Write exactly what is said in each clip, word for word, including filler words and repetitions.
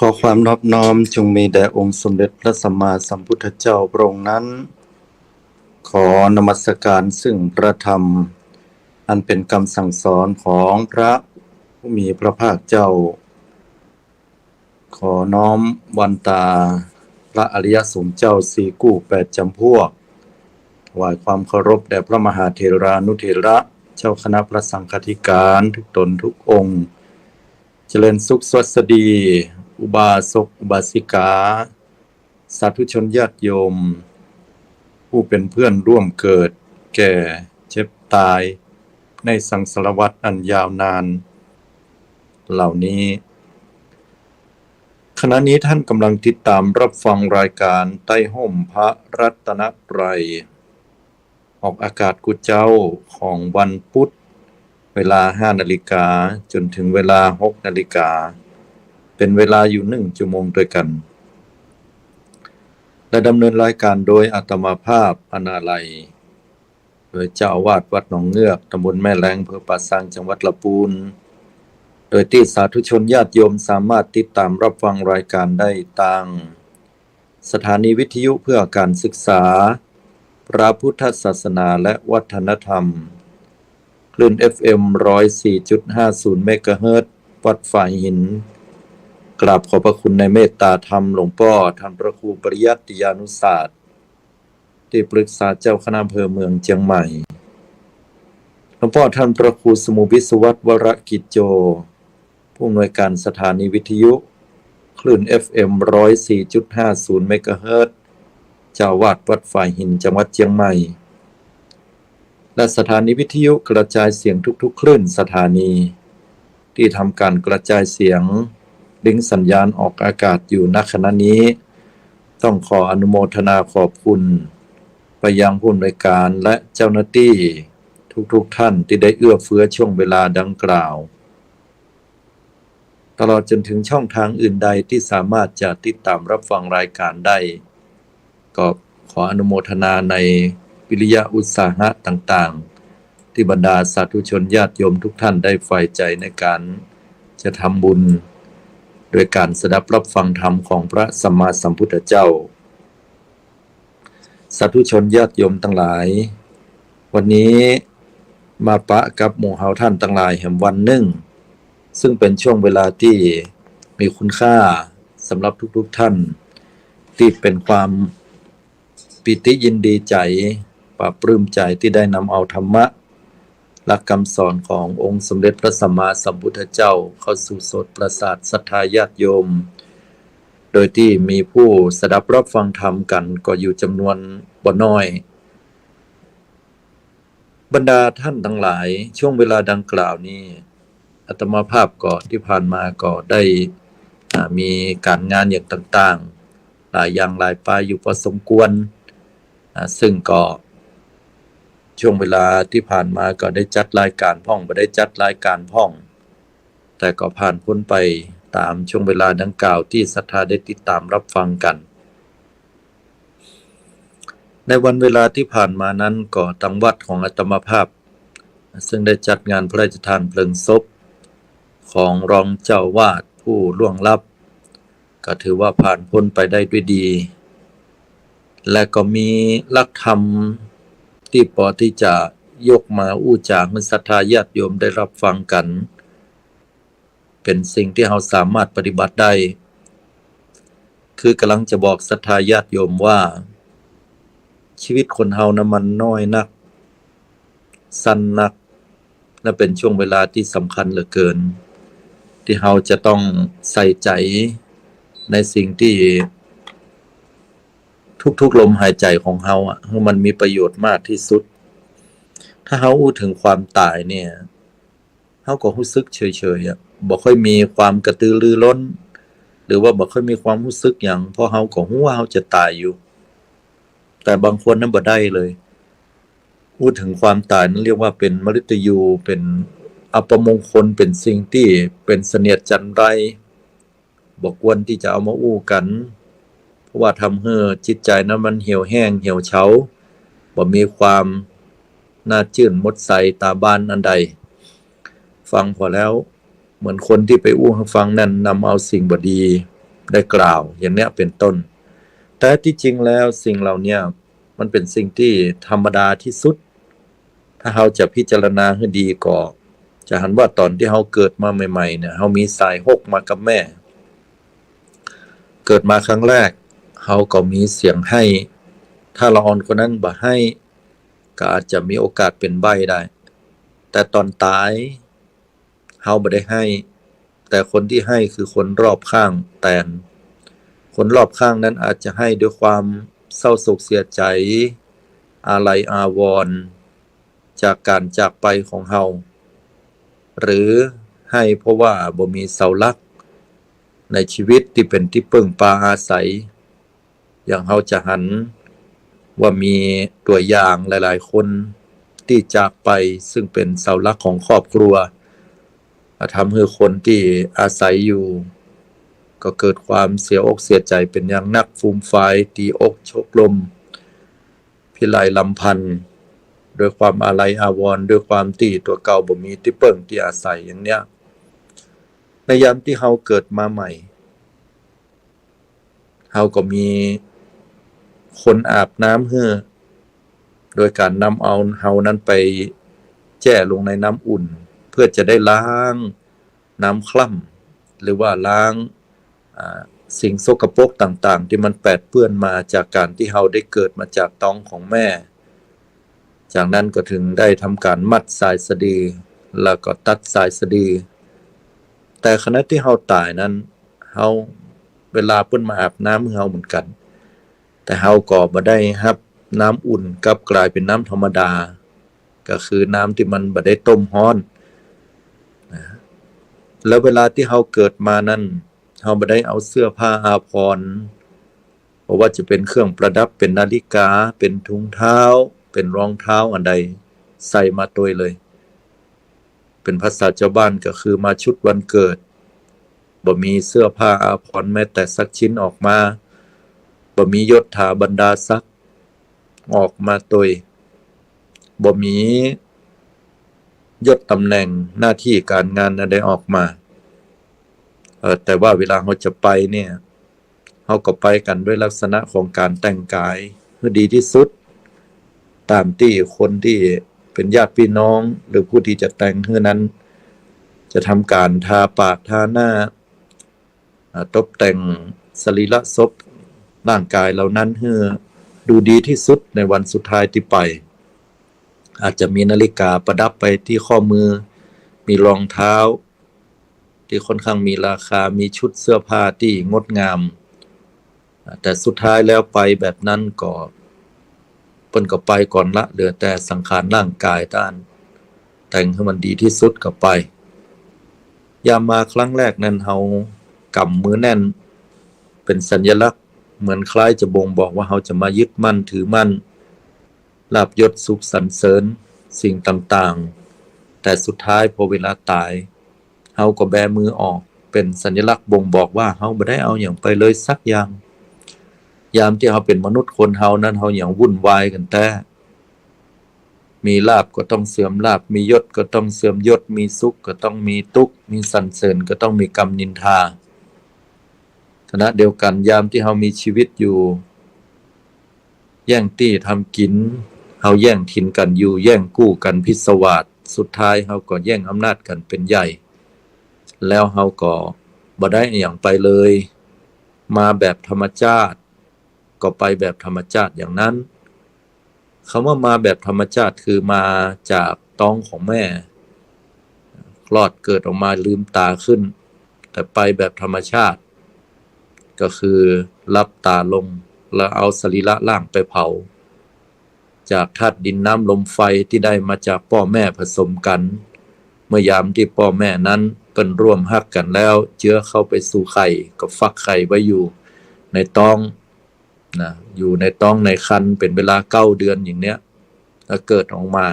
อความนอบน้อมจงมีแด่องค์สมเด็จพระสัมมาสัมพุทธเจ้าพระองค์นั้น ขอนมัสการซึ่งพระธรรม อันเป็นกำสั่งสอนของพระผู้มีพระภาคเจ้า ขอน้อมวันตาพระอริยสงฆ์เจ้าสี่กู้แปดจำพวก ถวายความเคารพแด่พระมหาเถรานุเถระ เจ้าคณะพระสังฆาธิการทุกตนทุกองค์ เจริญสุขสวัสดี อุบาสกอุบาสิกา สาธุชนญาติโยม ผู้เป็นเพื่อนร่วมเกิดแก่เจ็บตายในสังสารวัฏอันยาวนานเหล่านี้ ขณะนี้ท่านกำลังติดตามรับฟังรายการใต้ฮ่มพระรัตนตรัย ออกอากาศกู้เจ๊าของวันพุธ เวลาห้านาฬิกาจนถึงเวลาหกนาฬิกา เป็นเวลาอยู่หนึ่งชั่วโมงด้วยกัน และดำเนินรายการโดยอาตมาภาพ อนาลัย โดยเจ้าอาวาสวัดหนองเงือก ตำบลแม่แลง อำเภอป่าซาง จังหวัดลำพูน โดยตี้สาธุชนญาติโยมสามารถติดตามรับฟังรายการได้ตางสถานีวิทยุเพื่อการศึกษาพระพุทธศาสนาและวัฒนธรรม คลื่น เอฟเอ็ม ร้อยสี่จุดห้าศูนย์ เมกะเฮิรตซ์ วัดฝายหิน กราบขอบพระคุณในเมตตาธรรมหลวงป้อท่านพระครูปริยัติยานุศาสตร์ ตี้ปรึกษาเจ้าคณะอำเภอเมืองเจียงใหม่ หลวงป้อท่านพระครูสมุห์ วิศวัตร วรกิจโจ ผู้อำนวยการสถานีวิทยุ คลื่น เอฟเอ็ม ร้อยสี่จุดห้าศูนย์ เมกะเฮิรตซ์ เจ้าอาวาสวัดฝายหิน จังหวัดเจียงใหม่ และสถานีวิทยุกระจายเสียงทุกๆ คลื่นสถานี ตี้ทำการกระจายเสียง ลิงก์สัญญาณออกอากาศอยู่ ณ ขณะนี้ ต้องขออนุโมทนาขอบคุณ ไปยังผู้อำนวยการและเจ้าหน้าตี้ทุกๆ ท่านตี้ได้เอื้อเฟื้อช่วงเวลาดังกล่าว ตลอดจนถึงช่องทางอื่นใดตี้สามารถจะติดตามรับฟังรายการได้ ก็ขออนุโมทนาในวิริยะอุตสาหะต่างๆ ตี้บรรดาสาธุชนญาติโยมทุกท่านได้ใฝ่ใจในการจะทำบุญ โดยการสดับรับฟังธรรมของพระสัมมาสัมพุทธเจ้า สาธุชนญาติโยมตังหลาย วันนี้มาปะกับหมู่เฮาท่านตังหลายแหมวันนึ่ง ซึ่งเป๋นช่วงเวลาตี้มีคุณค่าสำหรับทุกๆ ท่าน ตี้เป๋นความปีติยินดีใจ๋ ปลาบปลื้มใจ๋ตี้ได้นำเอาธรรมะ หลักกำสอนขององค์สมเด็จพระสัมมาสัมพุทธเจ้าเข้าสู่โสตประสาทศรัทธาญาติโยม โดยตี้มีผู้สดับรับฟังธรรมกั๋นก็อยู่จ๋ำนวนบ่น้อย บรรดาท่านตังหลาย ช่วงเวลาดังกล่าวนี้ อาตมาภาพก็ตี้ผ่านมาก็ได้ อ่า มีก๋านงานอย่างต่างๆ หลายอย่างหลายปายอยู่พอสมควร อ่า ซึ่งก็ ช่วงเวลาตี้ผ่านมาก็ได้จัดรายก๋านพ่อง บ่ได้จัดรายก๋านพ่อง แต่ก็ผ่านป๊นไปต๋ามช่วงเวลาดังกล่าวตี้ศรัทธาได้ติดต๋ามรับฟังกั๋น ในวันเวลาตี้ผ่านมานั้นก็ตางวัดของอาตมาภาพ ซึ่งได้จัดงานพระราชทานเพลิงศพของรองเจ้าอาวาสผู้ล่วงลับ ก็ถือว่าผ่านป๊นไปได้ด้วยดี และก็มีหลักธรรมตี้ปอตี้จะยกมาอู้จ๋าหื้อศรัทธาญาติโยมได้รับฟังกั๋น เป๋นสิ่งตี้เฮาสามารถปฏิบัติได้ คือก่ำลังจะบอกศรัทธาญาติโยมว่า ชีวิตคนเฮานะมันน้อยนัก สั้นนัก และเป๋นช่วงเวลาตี้สำคัญเหลือเกิน ตี้เฮาจะต้องใส่ใจ๋ในสิ่งตี้ ทุกๆ ลมหายใจ๋ของเฮาอะ หื้อมันมีประโยชน์มากตี้สุด ถ้าเฮาอู้เถิงความต๋ายเนี่ย เฮาก็ฮู้สึกเฉยๆ อะ บ่ค่อยมีความกระตือรือร้น หรือว่าบ่ค่อยมีความฮู้สึกหยัง เพราะเฮาก็ฮู้ว่าเฮาจะต๋ายอยู่ แต่บางคนนั้นบ่ได้เลย อู้เถิงความต๋ายนั้นเรียกว่าเป๋นมฤตยู เป๋นอัปมงคล เป๋นสิ่งตี้เป๋นเสนียดจัญไร บ่ควรตี้จะเอามาอู้กั๋น เพราะว่าทำหื้อจิตใจ๋นั้นมันเหี่ยวแห้งเหี่ยวเฉา บ่มีความน่าจื้นหมดใสต๋าบานอันใด ฟังผ่อแล้ว เหมือนคนตี้ไปอู้หื้อฟังนั้นนำเอาสิ่งบ่ดี ได้กล่าวอย่างเนี้ยเป็นต้น แต่ตี้จริงแล้วสิ่งเหล่าเนี้ยมันเป๋นสิ่งตี้ธรรมดาตี้สุด ถ้าเฮาจะพิจารณาหื้อดีก็จะหันว่าต๋อนตี้เฮาเกิดมาใหม่ๆ เนี่ย เฮามีสายฮกมากับแม่ เกิดมาครั้งแรก เฮาก็มีเสียงไห้ ถ้าละอ่อนกว่านั้นบ่ไห้ ก็อาจจะมีโอกาสเป๋นใบ้ได้ แต่ต๋อนต๋าย เฮาบ่ได้ไห้ แต่คนตี้ไห้คือคนรอบข้างแตน คนรอบข้างนั้นอาจจะไห้ด้วยความเศร้าโศกเสียใจ๋ อาลัยอาวรณ์ จากก๋านจากไปของเฮา หรือไห้เพราะว่าบ่มีเสาหลักในชีวิตตี้เป๋นตี้เปิ้งปาอาศัย อย่างเฮาจะหันว่ามีตั๋วอย่างหลายๆ คนตี้จากไป ซึ่งเป๋นเสาหลักของครอบครัว ทำหื้อคนตี้อาศัยอยู่ ก็เกิดความเสียอกเสียใจ๋เป๋นอย่างนัก ฟูมฟาย ตี๋อกชกลม พิไรรำพัน ด้วยความอาลัยอาวรณ์ ด้วยความตี้ตั๋วเก่าบ่มีตี้เปิ้งตี้อาศัยอย่างเนี้ย ในยามตี้เฮาเกิดมาใหม่ เฮาก็มีคนอาบน้ำหื้อ โดยก๋านนำเอาเฮานั้นไปแจ้ลงในน้ำอุ่น เพื่อจะได้ล้างน้ำคร่ำ หรือว่าล้าง อ่า สิ่งสกปรกต่างๆ ตี้มันแปดเปื้อนมาจากก๋านตี้เฮาได้เกิดมาจากต๊องของแม่ จากนั้นก็ถึงได้ทำก๋านมัดสายสะดือ แล้วก็ตัดสายสะดือ แต่ขณะตี้เฮาต๋ายนั้น เฮา เวลาเปิ้นมาอาบน้ำหื้อเฮาเหมือนกั๋น แต่เฮาก็บ่ได้ฮับน้ำอุ่น กลับกลายเป๋นน้ำธรรมดา ก็คือน้ำตี้มันบ่ได้ต้มฮ้อนนะ แล้วเวลาตี้เฮาเกิดมานั้น เฮาบ่ได้เอาเสื้อผ้าอาภรณ์ บ่ว่าจะเป๋นเครื่องประดับ เป๋นนาฬิกา เป๋นถุงเท้า เป๋นรองเท้าอันใดใส่มาตวยเลย เป๋นภาษาจาวบ้านก็คือมาชุดวันเกิด บ่มีเสื้อผ้าอาภรณ์แม้แต่สักชิ้นออกมา บ่มียศถาบรรดาศักดิ์ออกมาตวย บ่มียศต๋ำแหน่งหน้าตี้ก๋านงานอันใดออกมา เอ่อ แต่ว่าเวลาเฮาจะไปเนี่ย เฮาก็ไปกั๋นด้วยลักษณะของก๋านแต่งก๋ายหื้อดีตี้สุด ต๋ามตี้คนตี้เป๋นญาติพี่น้อง หรือผู้ตี้จะแต่งหื้อนั้น จะทำก๋านทาปากทาหน้า อ่า ตบแต่งสรีระศพ ร่างก๋ายเหล่านั้นหื้อดูดีตี้สุดในวันสุดท้ายตี้ไป อาจจะมีนาฬิกาประดับไปตี้ข้อมือ มีรองเท้าตี้ค่อนข้างมีราคา มีชุดเสื้อผ้าตี้งดงาม อ่า แต่สุดท้ายแล้วไปแบบนั้นก็ เปิ้นก็ไปก่อนละ เหลือแต่สังขารร่างก๋ายต้าน แต่งหื้อมันดีตี้สุดก็ไป ยามมาครั้งแรกนั้น เฮากำมือแน่น เป๋นสัญลักษณ์ เหมือนคล้ายจะบ่งบอกว่าเฮาจะมายึดมั่นถือมั่น ลาภยศสุขสรรเสริญ สิ่งต่างๆ แต่สุดท้ายพอเวลาต๋าย เฮาก็แบมือออก เป๋นสัญลักษณ์บ่งบอกว่าเฮาบ่ได้เอาหยังไปเลยสักอย่าง ยามตี้เฮาเป๋นมนุษย์คนเฮานั้น เฮาหยังวุ่นวายกั๋นแต๊ มีลาภก็ต้องเสื่อมลาภ มียศก็ต้องเสื่อมยศ มีสุขก็ต้องมีตุ๊กข์ มีสรรเสริญก็ต้องมีกำนินทา ขณะเดียวกั๋น ยามตี้เฮามีชีวิตอยู่ แย่งตี้ทำกิ๋น เฮาแย่งถิ่นกั๋นอยู่ แย่งกู้กั๋นพิศวาส สุดท้ายเฮาก็แย่งอำนาจกั๋นเป๋นใหญ่ แล้วเฮาก็บ่ได้อะหยังไปเลย มาแบบธรรมชาติ ก็ไปแบบธรรมชาติอย่างนั้น คำว่ามาแบบธรรมชาติคือมาจากต๊องของแม่ คลอดเกิดออกมาลืมต๋าขึ้น แต่ไปแบบธรรมชาติ ก็คือหลับต๋าลง แล้วเอาสรีระร่างไปเผา จากธาตุดินน้ำลมไฟตี้ได้มาจากป้อแม่ผสมกั๋น เมื่อยามตี้ป้อแม่นั้นเปิ้นร่วมฮักกั๋นแล้ว เจื๊อเข้าไปสู่ไข่ ก็ฟักไข่ไว้อยู่ในต๊องนะ อยู่ในต๊องในครรภ์เป๋นเวลาเก้าเดือนอย่างเนี้ย แล้วเกิดออกมา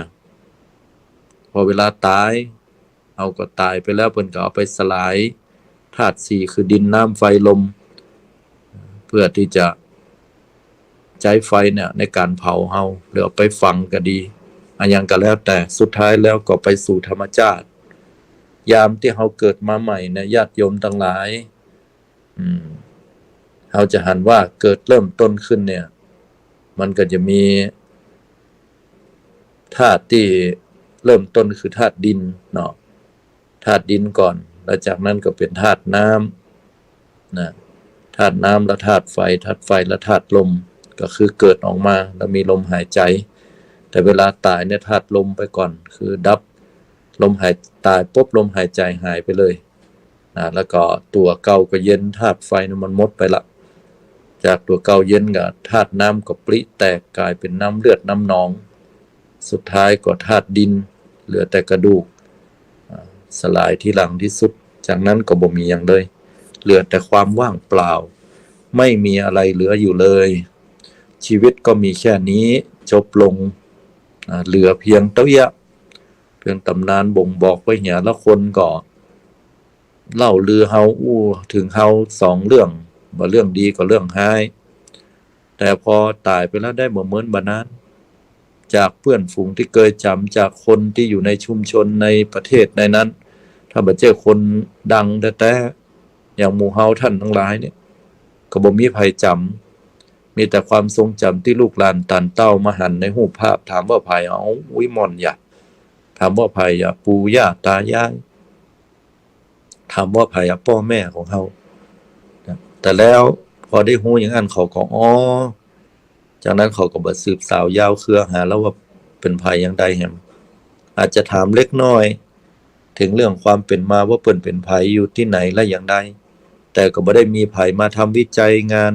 พอเวลาต๋าย เฮาก็ต๋ายไปแล้ว เปิ้นก็เอาไปสลายธาตุสี่ คือดินน้ำไฟลม เพื่อตี้จะใจ๊ไฟเนี่ยในก๋านเผาเฮา หรือเอาไปฝังก็ดี อะหยังก็แล้วแต่ สุดท้ายแล้วก็ไปสู่ธรรมชาติ ยามตี้เฮาเกิดมาใหม่เนี่ย ญาติโยมตังหลาย อืม เฮาจะหันว่าเกิดเริ่มต้นขึ้นเนี่ย มันก็จะมีธาตุตี้เริ่มต้นคือธาตุดินเนาะ ธาตุดินก่อน แล้วจากนั้นก็เป๋นธาตุน้ำนะ ธาตุน้ำแล้วธาตุไฟ ธาตุไฟแล้วธาตุลม ก็คือเกิดออกมาแล้วมีลมหายใจ๋ แต่เวลาต๋ายเนี่ยธาตุลมไปก่อน คือดับ ลมหาย ต๋ายปุ๊บลมหายใจ๋หายไปเลยนะ แล้วก็ตั๋วเก่าก็เย็น ธาตุไฟเนี่ยมันหมดไปละ จากตั๋วเก่าเย็นก็ธาตุน้ำก็ปริแตกก๋ายเป๋นน้ำเลือดน้ำหนอง สุดท้ายก็ธาตุดิน เหลือแต่กระดูก อ่า สลายทีหลังที่สุด จากนั้นก็บ่มีหยังเลย เหลือแต่ความว่างเปล่า ไม่มีอะไรเหลืออยู่เลย ชีวิตก็มีแค่นี้ จบลง อ่า เหลือเพียงเต้าอี้ เพียงต๋ำนานบ่งบอกไว้เหีย แล้วคนก็เล่าลือเฮาอู้เถิงเฮาสองเรื่อง บ่าเรื่องดีก็เรื่องฮ้าย แต่พอต๋ายไปแล้วได้บ่เหมือนบ่านั้น จากเปื้อนฝูงตี้เกยจ๋ำ จากคนตี้อยู่ในชุมชนในประเทศในนั้น ถ้าบ่ใจ้คนดังแต๊ๆ อย่างหมู่เฮาต้านตังหลายเนี่ย ก็บ่มีใผจ๋ำ มีแต่ความทรงจ๋ำตี้ลูกหลานต้านเต้ามาหันในฮูปภาพ ถามว่าใผ เอ้า อุ๊ย ม่อนยะ ถามว่าใผอะ ปู่ย่าต๋ายาย ถามว่าใผอะ ป้อแม่ของเฮานะ แต่แล้วพอได้ฮู้อย่างนั้นเขาก็ อ๋อ จากนั้นเขาก็บ่สืบสาวยาวเครือหาแล้วว่าเป๋นใผอย่างใดแหม อาจจะถามเล็กน้อย เถิงเรื่องความเป๋นมาว่าเปิ้นเป๋นใผ อยู่ตี้ไหนและอย่างใด แต่ก็บ่ได้มีใผมาทำวิจัยงาน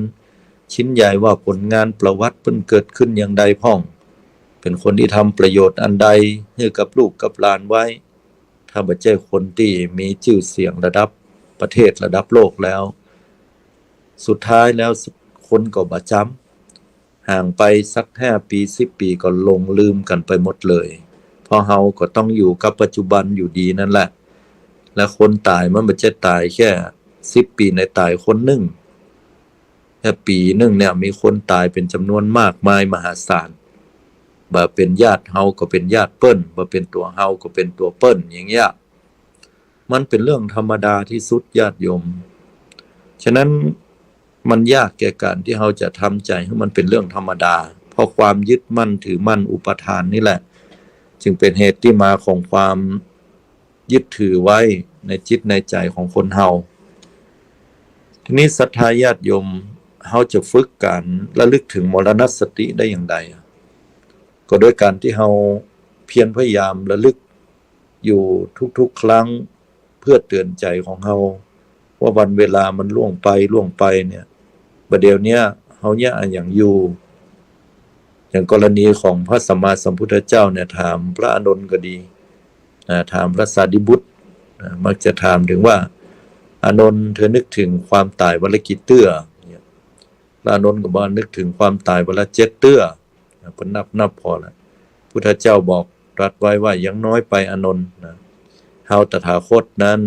ชิ้นใหญ่ว่าผลงานประวัติเปิ้นเกิดขึ้นอย่างใดพ่อง เป๋นคนตี้ทำประโยชน์อันใดหื้อกับลูกกับหลานไว้ ถ้าบ่ใจ้คนตี้มีจื้อเสียงระดับประเทศระดับโลกแล้ว สุดท้ายแล้วคนก็บ่จ๋ำ ห่างไปสักห้าปี สิบปีก็หลงลืมกั๋นไปหมดเลย เพราะเฮาก็ต้องอยู่กับปัจจุบันอยู่ดีนั่นแหละ และคนต๋ายมันบ่ใจ้ต๋ายแค่สิบปี๋ในต๋ายคนนึ่ง แค่ปี๋นึ่งเนี่ยมีคนต๋ายเป๋นจ๋ำนวนมากมายมหาศาล บ่าเป๋นญาติเฮาก็เป๋นญาติเปิ้น บ่าเป๋นตั๋วเฮาก็เป๋นตั๋วเปิ้น อย่างเงี้ย มันเป๋นเรื่องธรรมดาที่สุดญาติโยม ฉะนั้นมันยากแก่ก๋านตี้เฮาจะทำใจ๋หื้อมันเป๋นเรื่องธรรมดา เพราะความยึดมั่นถือมั่นอุปาทานนี่แหละ จึงเป๋นเหตุตี้มาของความยึดถือไว้ในจิตในใจ๋ของคนเฮา ทีนี้ศรัทธาญาติโยม เฮาจะฝึกก๋านระลึกเถิงมรณสติได้อย่างใดอะ ก็โดยก๋านตี้เฮาเพียรพยายามระลึกอยู่ทุกๆ ครั้ง เพื่อเตื๋อนใจ๋ของเฮา ว่าวันเวลามันล่วงไปล่วงไปเนี่ย บ่าเดี่ยวเนี้ยเฮาเยียะอะหยังอยู่ อย่างกรณีของพระสัมมาสัมพุทธเจ้าเนี่ย ถามพระอานนท์ก็ดี อ่า ถามพระสารีบุตร อ่า มักจะถามเถิงว่า อานนท์ เธอนึกเถิงความต๋ายวันละกี่เตื้อ เนี่ย พระอานนท์ก็บอกนึกเถิงความต๋ายวันละเจ็ดเตื้อ อ่า เปิ้นนับนับพอละ พุทธเจ้าบอกตรัสไว้ว่ายังน้อยไปอานนท์นะ เฮาตถาคตนั้น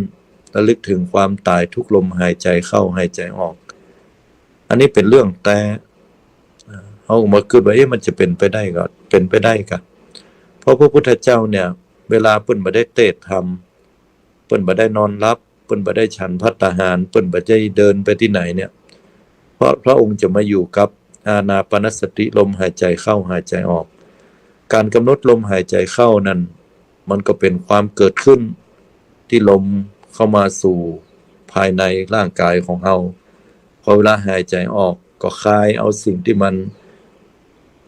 ระลึกเถิงความต๋ายทุกลมหายใจ๋เข้าหายใจ๋ออก อันนี้เป๋นเรื่องแต๊ เฮาก็บ่กึ๊ดว่า เอ๊ะ มันจะเป๋นไปได้ก่อ เป๋นไปได้ก่อ เพราะพระพุทธเจ้าเนี่ย เวลาเปิ้นบ่ได้เตสน์ธรรม เปิ้นบ่ได้นอนหลับ เปิ้นบ่ได้ฉันภัตตาหาร เปิ้นบ่ได้เดินไปตี้ไหนเนี่ย เพราะพระองค์จะมาอยู่กับอานาปานสติ ลมหายใจ๋เข้าหายใจ๋ออก ก๋านกำหนดลมหายใจ๋เข้านั้น มันก็เป๋นความเกิดขึ้นตี้ลมเข้ามาสู่ภายในร่างกายของเฮา พอเวลาหายใจ๋ออกก็คายเอาสิ่งตี้มัน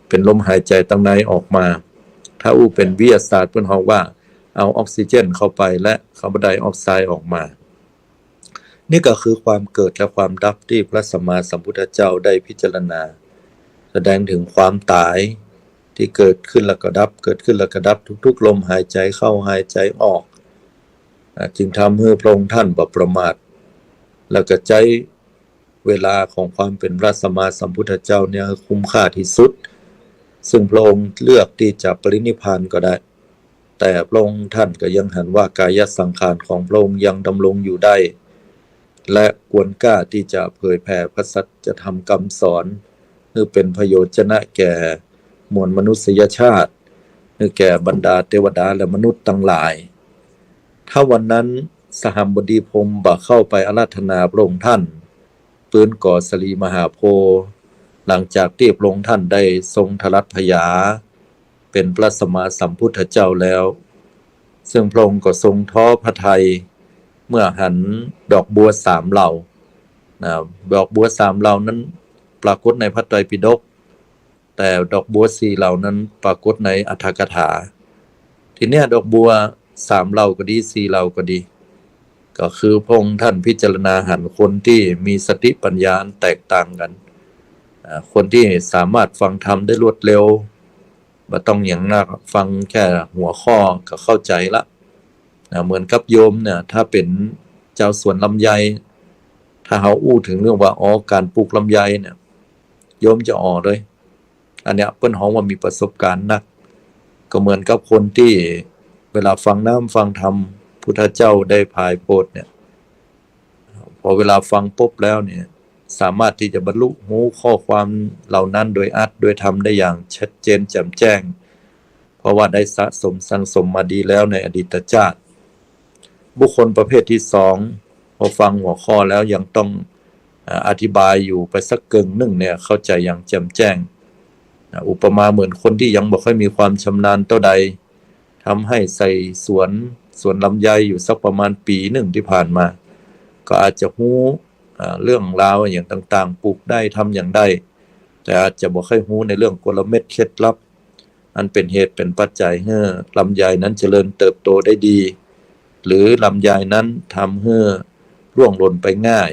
เป๋นลมหายใจ๋ตังในออกมา ถ้าอู้เป๋นวิทยาศาสตร์เปิ้นฮ้องว่าเอาออกซิเจนเข้าไปและคาร์บอนไดออกไซด์ออกมา นี่ก็คือความเกิดและความดับตี้พระสัมมาสัมพุทธเจ้าได้พิจารณา แสดงเถิงความต๋ายตี้เกิดขึ้นแล้วก็ดับ เกิดขึ้นแล้วก็ดับ ทุกๆ ลมหายใจ๋เข้าหายใจ๋ออก อ่า จึงทำหื้อพระองค์ท่านบ่ประมาท แล้วก็ใจ๊เวลาของความเป๋นพระสัมมาสัมพุทธเจ้าเนี่ยให้คุ้มค่าตี้สุด ซึ่งพระองค์เลือกตี้จะปรินิพพานก็ได้ แต่พระองค์ท่านก็ยังหันว่ากายสังขารของพระองค์ยังดำรงอยู่ได้ และควรกล้าตี้จะเผยแผ่พระสัจธรรมคำสอน หื้อเป๋นประโยชน์จะนะแก่มวลมนุษยชาติ หื้อแก่บรรดาเตวดาและมนุษย์ตังหลาย ถ้าวันนั้นสหัมบดีพรหมบ่เข้าไปอาราธนาพระองค์ท่าน ปื๊นก่อสะหลีมหาโพธิ์ หลังจากตี้พระองค์ท่านได้ทรงทะลัดผญา เป๋นพระสัมมาสัมพุทธเจ้าแล้ว ซึ่งพระองค์ก็ทรงท้อพระทัยเมื่อหันดอกบัวสามเหล่า นะ ดอกบัวสามเหล่านั้นปรากฏในพระไตรปิฎก แต่ดอกบัวสี่เหล่านั้นปรากฏในอรรถกถา ทีเนี้ยดอกบัวสามเหล่าก็ดี สี่เหล่าก็ดี ก็คือพระองค์ท่านพิจารณาหันคนตี้มีสติปัญญาแตกต่างกั๋น อ่า คนตี้สามารถฟังธรรมได้รวดเร็ว บ่ต้องหยังนัก ฟังแค่หัวข้อก็เข้าใจ๋ละ นะ เหมือนกับโยมเนี่ย ถ้าเป๋นจาวสวนลำไย ถ้าเฮาอู้เถิงเรื่องว่า อ๋อ ก๋านปลูกลำไยเนี่ย โยมจะอ๋อเลย อันเนี้ยเปิ้นฮ้องว่ามีประสบการณ์นัก ก็เหมือนกับคนตี้เวลาฟังน้ำฟังธรรม พุทธเจ้าได้ผายโพธิ์เนี่ย พอเวลาฟังปุ๊บแล้วเนี่ย สามารถตี้จะบรรลุฮู้ข้อความเหล่านั้นโดยอัตถ์โดยธรรมได้อย่างชัดเจนแจ่มแจ้ง เพราะว่าได้สะสมสั่งสมมาดีแล้วในอดีตจาติ บุคคลประเภทตี้สอง พอฟังหัวข้อแล้วยังต้อง อ่า อธิบายอยู่ไปสักเกิ่งนึ่งเนี่ย เข้าใจ๋อย่างแจ่มแจ้ง อ่า อุปมาเหมือนคนตี้ยังบ่ค่อยมีความชำนาญเต้าใด ทำให้ใส่สวน สวนลำไยอยู่สักประมาณปี๋นึ่งตี้ผ่านมา ก็อาจจะฮู้ อ่า เรื่องราวอะหยังต่างๆ ปลูกได้ ทำหยังได้ แต่อาจจะบ่ค่อยฮู้ในเรื่องกลเม็ดเคล็ดลับ อันเป๋นเหตุเป๋นปัจจัยหื้อลำไยนั้นเจริญเติบโตได้ดี หรือลำไยนั้นทำหื้อร่วงหล่นไปง่าย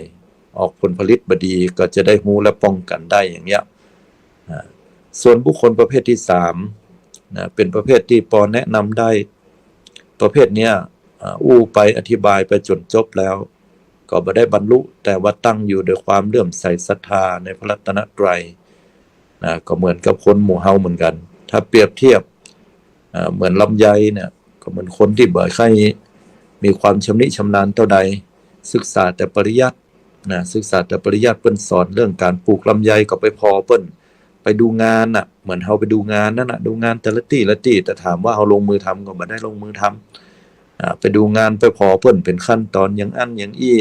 ออกผลผลิตบ่ดี ก็จะได้ฮู้และป้องกันได้อย่างเนี้ย อ่า ส่วนบุคคลประเภทตี้สาม นะ เป๋นประเภทตี้ปอแนะนำได้ ประเภทเนี้ย อ่า อู้ไปอธิบายไปจ๋นจบแล้ว ก็บ่ได้บรรลุ แต่ว่าตั้งอยู่ด้วยความเลื่อมใสศรัทธาในพระรัตนตรัย นะ ก็เหมือนกับคนหมู่เฮาเหมือนกั๋น ถ้าเปรียบเทียบ อ่า เหมือนลำไยเนี่ย ก็เหมือนคนตี้บ่ค่อยมีความชำนิชำนาญเต้าใด ศึกษาแต่ปริยัติ นะ ศึกษาแต่ปริยัติ เปิ้นสอนเรื่องก๋านปลูกลำไย ก็ไปผ่อเปิ้น ไปดูงานน่ะ เหมือนเฮาไปดูงานนั่นน่ะ ดูงานแต่ละตี้ละตี้ แต่ถามว่าเฮาลงมือทำก็บ่ได้ลงมือทำ อ่า ไปดูงานไปผ่อเปิ้นเป๋นขั้นตอนอย่างอั้นอย่างอี้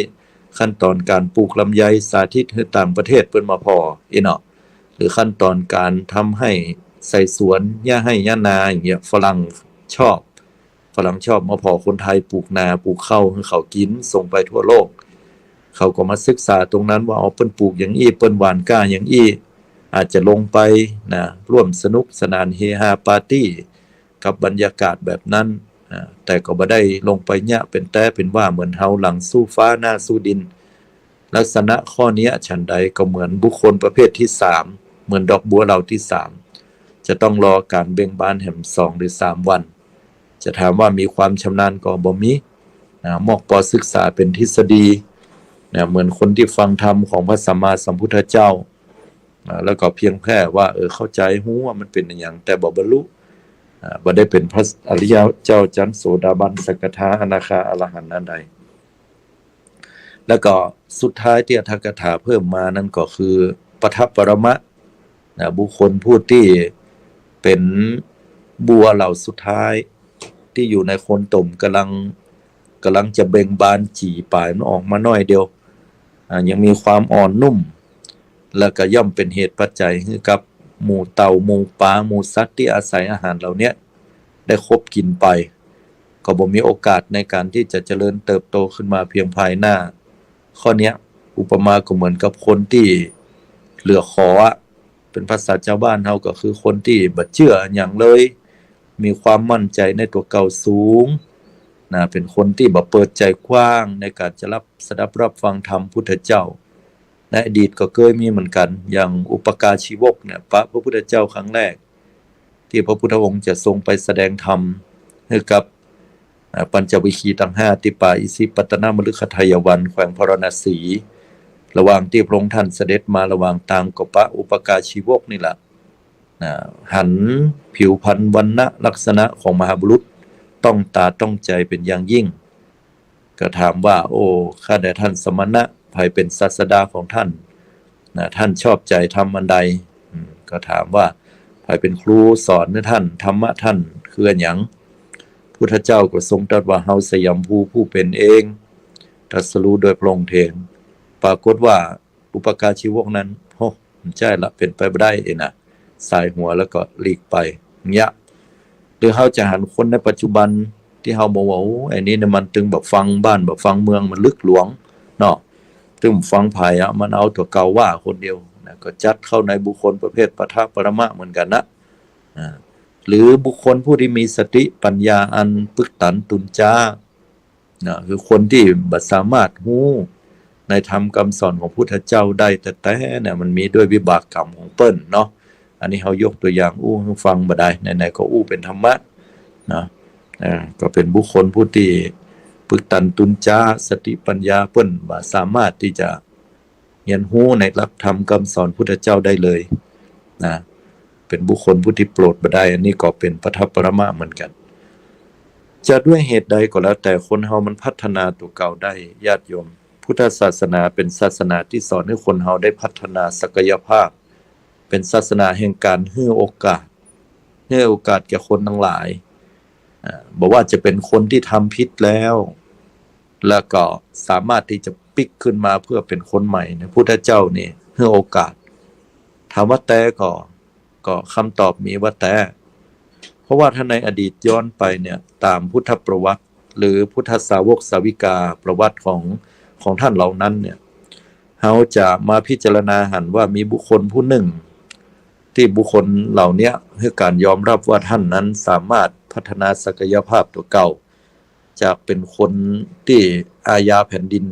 ขั้นตอนก๋านปลูกลำไย สาธิตหื้อต่างประเทศเปิ้นมาผ่อ อี้เนาะ หรือขั้นตอนก๋านทำไฮ่ใส่สวน เยียะไฮ่เยียะนาอย่างเนี้ย ฝรั่งชอบ ฝรั่งชอบมาผ่อคนไทยปลูกนาปลูกข้าวหื้อเขากิ๋น ส่งไปทั่วโลก เขาก็มาศึกษาตรงนั้นว่า อ๋อ เปิ้นปลูกอย่างอี้ เปิ้นหว่านกล้าอย่างอี้ อาจจะลงไป นะ ร่วมสนุกสนานเฮฮาปาร์ตี้กับบรรยากาศแบบนั้น นะ แต่ก็บ่ได้ลงไปเยียะเป๋นแต๊เป๋นว่าเหมือนเฮาหลังสู้ฟ้าหน้าสู้ดิน ลักษณะข้อเนี้ยฉันใดก็เหมือนบุคคลประเภทตี้สาม เหมือนดอกบัวเหล่าตี้สาม จะต้องรอก๋านเบ่งบานแหมสองหรือสามวัน จะถามว่ามีความชำนาญก็บ่มี นะ มอกปอศึกษาเป๋นทฤษฎี นะ เหมือนคนตี้ฟังธรรมของพระสัมมาสัมพุทธเจ้า นะ แล้วก็เพียงแค่ว่า เออ เข้าใจ๋ฮู้ว่ามันเป๋นอะหยัง แต่บ่บรรลุ อ่า บ่ได้เป๋นพระอริยะเจ้าจั๊นโสดาบัน สกทา อนาคา อรหันต์อันใด แล้วก็สุดท้ายตี้อรรถกถาเพิ่มมานั้นก็คือ ปัทถปรมะ นะ บุคคลผู้ตี้เป๋นบัวเหล่าสุดท้าย ตี้อยู่ในโคนต้ม ก่ำลัง ก่ำลังจะเบ่งบานจี๋ป๋ายมันออกมาน้อยเดียว อ่า ยังมีความอ่อนนุ่ม แล้วก็ย่อมเป๋นเหตุปัจจัยหื้อกับหมู่เต่า หมู่ป๋า หมู่สัตว์ตี้อาศัยอาหารเหล่าเนี้ย ได้คบกิ๋นไป ก็บ่มีโอกาสในก๋านตี้จะเจริญเติบโตขึ้นมาเพียงภายหน้า ข้อเนี้ย อุปมาก็เหมือนกับคนตี้เหลือขออะ เป๋นภาษาจาวบ้านเฮาก็คือคนตี้บ่เจื้อหยังเลย มีความมั่นใจ๋ในตั๋วเก่าสูง นะ เป๋นคนตี้บ่เปิดใจ๋กว้างในก๋านจะรับ สดับรับฟังธรรมพุทธเจ้า ในอดีตก็เกยมีเหมือนกั๋น อย่างอุปกาชีวกเนี่ย ปะพระพุทธเจ้าครั้งแรก ตี้พระพุทธองค์จะทรงไปแสดงธรรมหื้อกับ อ่า ปัญจวัคคีย์ตังห้า ตี้ป่าอิสิปตนมฤคทายวัน แขวงพาราณสี ระหว่างตี้พระองค์ท่านเสด็จมาระหว่างตางก็ปะอุปกาชีวกนี่แหละ นะ หันผิวพรรณวรรณลักษณะของมหาบุรุษ ต้องต๋าต้องใจ๋เป๋นอย่างยิ่ง ก็ถามว่า โอ้ ข้าแต่ท่านสมณะ ใผเป๋นศาสดาของท่าน นะ ท่านชอบใจ๋ธรรมอันใด อืม ก็ถามว่า ใผเป๋นครูสอนหื้อท่าน ธรรมะท่านคืออะหยัง พุทธเจ้าก็ทรงตรัสว่า เฮาสยามภูผู้เป๋นเอง ตรัสรู้โดยพระองค์เอง ปรากฏว่า อุปการชีวกนั้น โอ้ บ่ใจ้ละ เป๋นไปบ่ได้เองนะ สายหัวแล้วก็หลีกไป อย่างเงี้ย หรือเฮาจะหันคนในปัจจุบันตี้เฮาบอกว่า โอ้ ไอ้นี่เนี่ยมันตึงบ่ฟังบ้านบ่ฟังเมือง มันลึกหลวงเนาะ ตึงบ่ฟังใผอะ มันเอาตั๋วเก่าว่าคนเดียวนะ ก็จัดเข้าในบุคคลประเภทปะทะปรมะเหมือนกั๋นนะ อ่า หรือบุคคลผู้ตี้มีสติปัญญาอันปึกตันตุนจ๊า นะ คือคนตี้บ่สามารถฮู้ในธรรมกำสอนของพุทธเจ้าได้แต๊ๆ เนี่ย มันมีด้วยวิบากกรรมของเปิ้นเนาะ อันนี้เฮายกตั๋วอย่างอู้หื้อฟังบ่ได้ ไหนๆ ก็อู้เป๋นธรรมะนะ อ่า ก็เป๋นบุคคลผู้ตี้ปึกตันตุนจ๊า สติปัญญาเปิ้นบ่สามารถตี้จะ เฮียนฮู้ในหลักธรรมกำสอนพุทธเจ้าได้เลยนะ เป๋นบุคคลผู้ตี้โปรดบ่ได้ อันนี้ก็เป๋นปะทะปรมะเหมือนกั๋น จะด้วยเหตุใดก็แล้วแต่ คนเฮามันพัฒนาตั๋วเก่าได้ ญาติโยม พุทธศาสนาเป๋นศาสนาตี้สอนหื้อคนเฮาได้พัฒนาศักยภาพ เป๋นศาสนาแห่งก๋านหื้อโอกาส หื้อโอกาสแก่คนตังหลาย อ่า บ่ว่าจะเป๋นคนตี้ทำผิดแล้ว แล้วก็สามารถตี้จะปิ๊กขึ้นมาเพื่อเป๋นคนใหม่เนี่ย พุทธเจ้านี่หื้อโอกาส ถามว่าแต๊ก่อ ก็กำตอบมีว่าแต๊ เพราะว่าถ้าในอดีตย้อนไปเนี่ย ต๋ามพุทธประวัติ หรือพุทธสาวกสาวิกาประวัติของ ของต้านเหล่านั้นเนี่ย เฮาจะมาพิจารณาหันว่ามีบุคคลผู้นึ่ง ตี้บุคคลเหล่าเนี้ยหื้อก๋านยอมรับว่าต้านนั้นสามารถพัฒนาศักยภาพตั๋วเก่า จากเป๋นคนตี้อาญาแผ่นดิน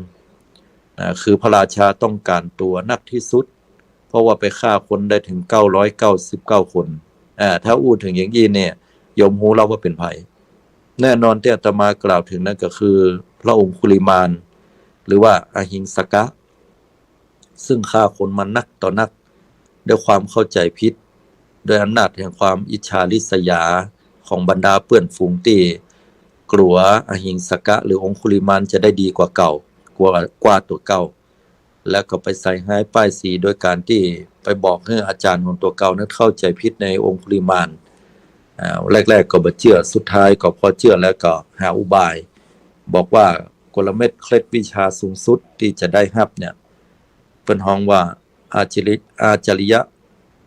นะ คือพระราชาต้องก๋านตั๋วนักตี้สุด เพราะว่าไปฆ่าคนได้เถิงเก้าร้อยเก้าสิบเก้าคน อ่า ถ้าอู้เถิงอย่างอี้เนี่ย โยมฮู้แล้วว่าเป๋นใผ แน่นอนตี้อาตมากล่าวเถิงนั้นก็คือพระองคุลิมาน หรือว่าอหิงสกะ ซึ่งฆ่าคนมานักต่อนัก ด้วยความเข้าใจ๋ผิด ด้วยอำนาจแห่งความอิจฉาริษยาของบรรดาเปื้อนฝูงตี้กลัวอหิงสกะ หรือองคุลิมานจะได้ดีกว่าเก่า กว่า กว่าตั๋วเก่า แล้วก็ไปใส่ฮ้ายป้ายสีโดยก๋านตี้ไปบอกหื้ออาจ๋ารย์ของตั๋วเก่านั้นเข้าใจ๋ผิดในองคุลิมาน อ่า แรกๆ ก็บ่เจื้อ สุดท้ายก็พอเจื้อแล้วก็หาอุบาย บอกว่ากลเม็ดเคล็ดวิชาสูงสุดตี้จะได้ฮับเนี่ย เปิ้นฮ้องว่าอาจริ อาจริย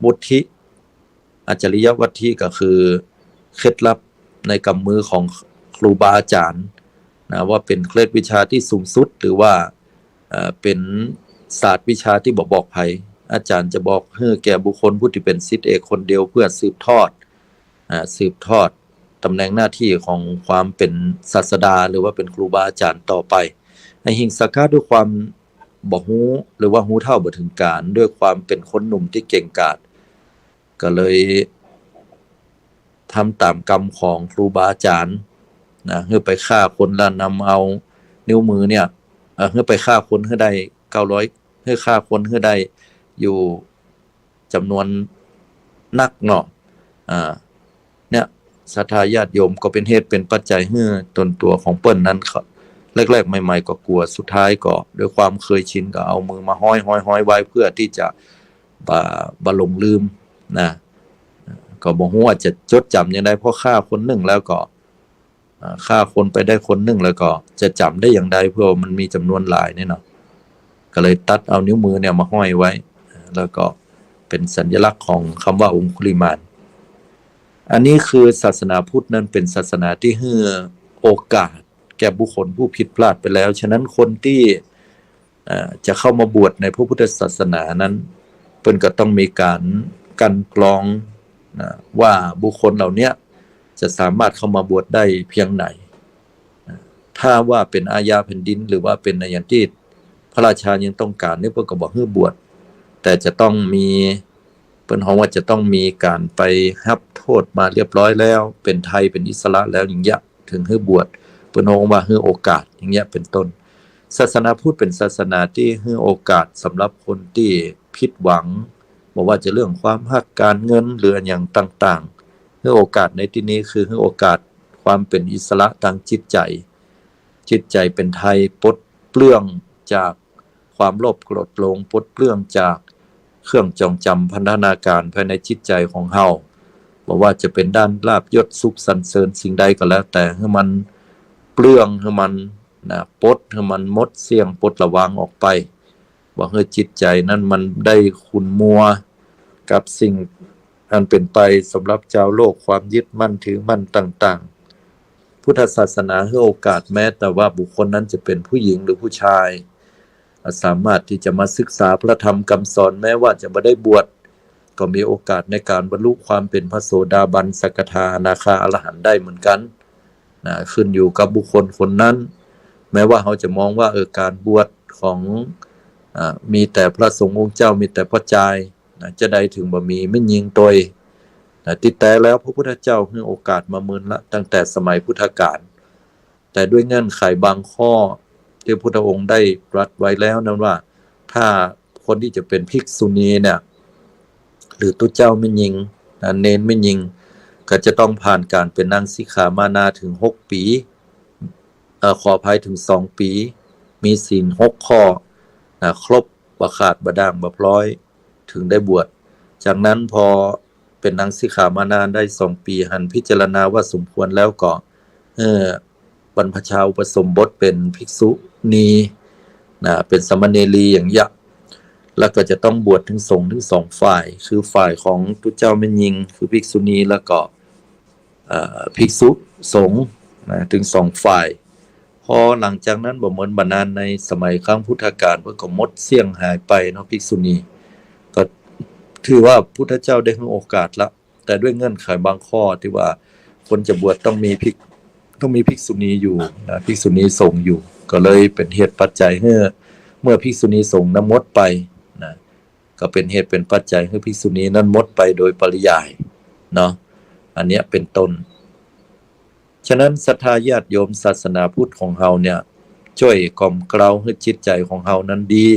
วัตถิ อาจริยวัตถิก็คือเคล็ดลับในกำมือของครูบาอาจ๋ารย์นะ ว่าเป๋นเคล็ดวิชาตี้สูงสุด หรือว่า เอ่อ เป๋นศาสตร์วิชาตี้บ่บอกใผ อาจ๋ารย์จะบอกหื้อแก่บุคคลผู้ตี้เป๋นศิษย์เอกคนเดียว เพื่อสืบทอด อ่า สืบทอดตำแหน่งหน้าตี้ของความเป๋นศาสดา หรือว่าเป๋นครูบาอาจ๋ารย์ต่อไป อหิงสกะด้วยความบ่ฮู้ หรือว่าฮู้เท่าบ่เถิงก๋าล ด้วยความเป๋นคนหนุ่มตี้เก่งกาจ ก็เลยทำต๋ามกำของครูบาอาจ๋ารย์นะ หื้อไปฆ่าคนแล้วนำเอานิ้วมือเนี่ย เอ่อ หื้อไปฆ่าคนหื้อได้เก้าร้อย หื้อฆ่าคนหื้อได้อยู่จ๋ำนวนนักเนาะ อ่า เนี่ย ศรัทธาญาติโยม ก็เป๋นเหตุเป๋นปัจจัยหื้อต๋นตั๋วของเปิ้นนั้นก็ แรกๆ ใหม่ๆ ก็กลัว สุดท้ายก็ด้วยความเคยชินก็เอามือมาฮ้อยๆ ๆ ไว้ เพื่อตี้จะบ่ บ่หลงลืมนะ ก็บ่ฮู้ว่าจะจดจ๋ำอย่างใด เพราะฆ่าคนนึ่งแล้วก็ อ่า ฆ่าคนไปได้คนนึ่งแล้วก็จะจ๋ำได้อย่างใด เพราะว่ามันมีจ๋ำนวนหลายเนี่ยเนาะ ก็เลยตัดเอานิ้วมือเนี่ยมาฮ้อยไว้ แล้วก็เป๋นสัญลักษณ์ของกำว่าองคุลิมาน อันนี้คือศาสนาพุทธนั้นเป๋นศาสนาตี้หื้อโอกาสแก่บุคคลผู้ผิดพลาดไปแล้ว ฉะนั้นคนตี้ เอ่อ จะเข้ามาบวชในพระพุทธศาสนานั้น เปิ้นก็ต้องมีก๋านกลั่นกรองนะ ว่าบุคคลเหล่าเนี้ยจะสามารถเข้ามาบวชได้เพียงไหน ถ้าว่าเป๋นอาญาแผ่นดิน หรือว่าเป๋นอะหยังตี้พระราชายังต้องก๋านนี่ เปิ้นก็บ่หื้อบวช แต่จะต้องมี เปิ้นฮ้องว่าจะต้องมีก๋านไปฮับโต้ษมาเรียบร้อยแล้ว เป๋นไทยเป๋นอิสระแล้วอย่างเงี้ย เถิงหื้อบวช เปิ้นฮ้องว่าหื้อโอกาสอย่างเงี้ยเป๋นต้น ศาสนาพุทธเป๋นศาสนาตี้หื้อโอกาสสำหรับคนตี้ผิดหวัง บ่ว่าจะเรื่องความฮัก ก๋านเงิน หรืออะหยังต่างๆ หื้อโอกาสในตี้นี้คือหื้อโอกาสความเป๋นอิสระตางจิตใจ๋ จิตใจ๋เป๋นไทย ปลดเปลื้องจากความโลภโกรธหลง ปลดเปลื้องจากเครื่องจองจำพันธนาก๋ารภายในจิตใจ๋ของเฮา บ่ว่าจะเป๋นด้านลาภยศสุขสรรเสริญสิ่งใดก็แล้วแต่ หื้อมันเปลื้อง หื้อมัน นะ ปลด หื้อมันหมดเสี้ยง ปลดระวางออกไป บ่หื้อจิตใจ๋นั้นมันได้ขุ่นมัวกับสิ่งอันเป๋นไปสำหรับจาวโลก ความยึดมั่นถือมั่นต่างๆ พุทธศาสนาหื้อโอกาสแม้แต่ว่าบุคคลนั้นจะเป๋นผู้หญิงหรือผู้ชาย สามารถตี้จะมาศึกษาพระธรรมกำสอน แม้ว่าจะบ่ได้บวช ก็มีโอกาสในก๋านบรรลุความเป๋นพระโสดาบัน สกทา อนาคา อรหันต์ได้เหมือนกั๋น นะ ขึ้นอยู่กับบุคคลคนนั้น แม้ว่าเฮาจะมองว่า เออ ก๋านบวชของ อ่า มีแต่พระสงฆ์องค์เจ้า มีแต่ป้อจาย นะ จาใดเถิงบ่มีแม่ญิงตวย นะ ตี้แต๊แล้วพระพุทธเจ้าหื้อโอกาสมาเมินละ ตั้งแต่สมัยพุทธกาล แต่ด้วยเงื่อนไขบางข้อตี้พุทธองค์ได้ตรัสไว้แล้วนั้นว่า ถ้าคนตี้จะเป๋นภิกษุณีเนี่ย หรือตุ๊เจ้าแม่ญิง นะ เณรแม่ญิง ก็จะต้องผ่านก๋านเป๋นนางสิกขามานาเถิงหกปี๋ เอ่อ ขออภัย เถิงสองปี๋ มีศีลหกข้อ นะ ครบ บ่ขาด บ่ด่าง บ่พร้อย เถิงได้บวช จากนั้นพอเป๋นนางสิกขามานาได้สองปี๋ หันพิจารณาว่าสมควรแล้วก็ เออ บรรพชาอุปสมบทเป๋นภิกษุณี นะ เป๋นสามเณรีอย่างเงี้ย แล้วก็จะต้องบวชเถิงสงฆ์เถิงสองฝ่าย คือฝ่ายของตุ๊เจ้าแม่ญิง คือภิกษุณี แล้วก็ เอ่อ ภิกษุสงฆ์ นะ เถิงสองฝ่าย พอหลังจากนั้นบ่เหมือนบ่นาน ในสมัยครั้งพุทธกาล เปิ้นก็หมดเสี้ยงหายไปเนาะ ภิกษุณี ก็ถือว่าพุทธเจ้าได้หื้อโอกาสละ แต่ด้วยเงื่อนไขบางข้อตี้ว่าคนจะบวชต้องมีภิก ต้องมีภิกษุณีอยู่ นะ ภิกษุณีสงฆ์อยู่ ก็เลยเป๋นเหตุปัจจัยหื้อ เมื่อภิกษุณีสงฆ์นั้นหมดไป นะ ก็เป๋นเหตุเป๋นปัจจัยหื้อภิกษุณีนั้นหมดไปโดยปริยายเนาะ อันเนี้ยเป๋นต้น ฉะนั้นศรัทธาญาติโยมศาสนาพุทธของเฮาเนี่ย จ้วยกล่อมเกลาหื้อจิตใจ๋ของเฮานั้นดี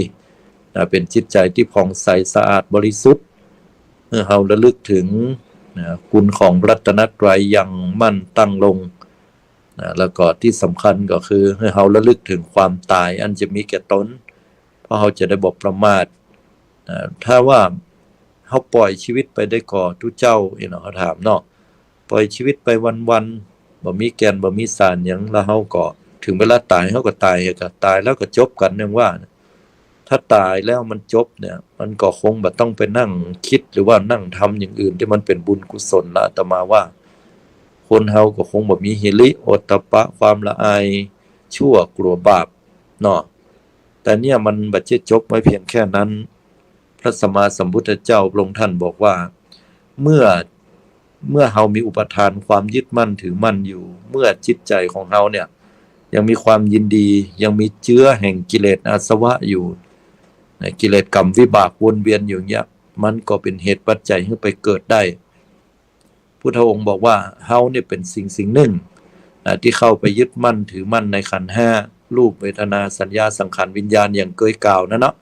นะ เป๋นจิตใจ๋ตี้ผ่องใสสะอาดบริสุทธิ์ หื้อเฮาระลึกเถิง นะ คุณของพระรัตนตรัยอย่างมั่นตั้งลง นะ แล้วก็ตี้สำคัญก็คือหื้อเฮาระลึกเถิงความต๋ายอันจะมีแก่ตน เพราะเฮาจะได้บ่ประมาท นะ ถ้าว่าเฮาป่อยชีวิตไปได้ก่อ ตุ๊เจ้า เนาะ เฮาถามเนาะ ป่อยชีวิตไปวันๆ บ่มีแก่นบ่มีสารหยัง แล้วเฮาก็เถิงเวลาต๋ายเฮาก็ต๋าย ก็ต๋ายแล้วก็จบกั๋น อย่างว่า ถ้าต๋ายแล้วมันจบเนี่ย มันก็คงบ่ต้องไปนั่งกึ๊ดหรือว่านั่งทำอย่างอื่นตี้มันเป๋นบุญกุศลละ อาตมาว่า คนเฮาก็คงบ่มีหิริโอตตัปปะ ความละอายชั่วกลัวบาปเนาะ แต่เนี่ยมันบ่ใจ้จบไว้เพียงแค่นั้น พระสัมมาสัมพุทธเจ้าพระองค์ท่านบอกว่า เมื่อ เมื่อเฮามีอุปาทานความยึดมั่นถือมั่นอยู่ เมื่อจิตใจ๋ของเฮาเนี่ยยังมีความยินดี ยังมีเจื๊อแห่งกิเลสอาสวะอยู่ นะ กิเลสกรรมวิบากวนเวียนอยู่อย่างเงี้ย มันก็เป๋นเหตุปัจจัยหื้อไปเกิดได้ พุทธองค์บอกว่าเฮาเนี่ยเป๋นสิ่งสิ่งนึ่ง นะ ตี้เข้าไปยึดมั่นถือมั่นในขันธ์ห้า รูป เวทนา สัญญา สังขาร วิญญาณ อย่างเกยกล่าวนั้นเนาะ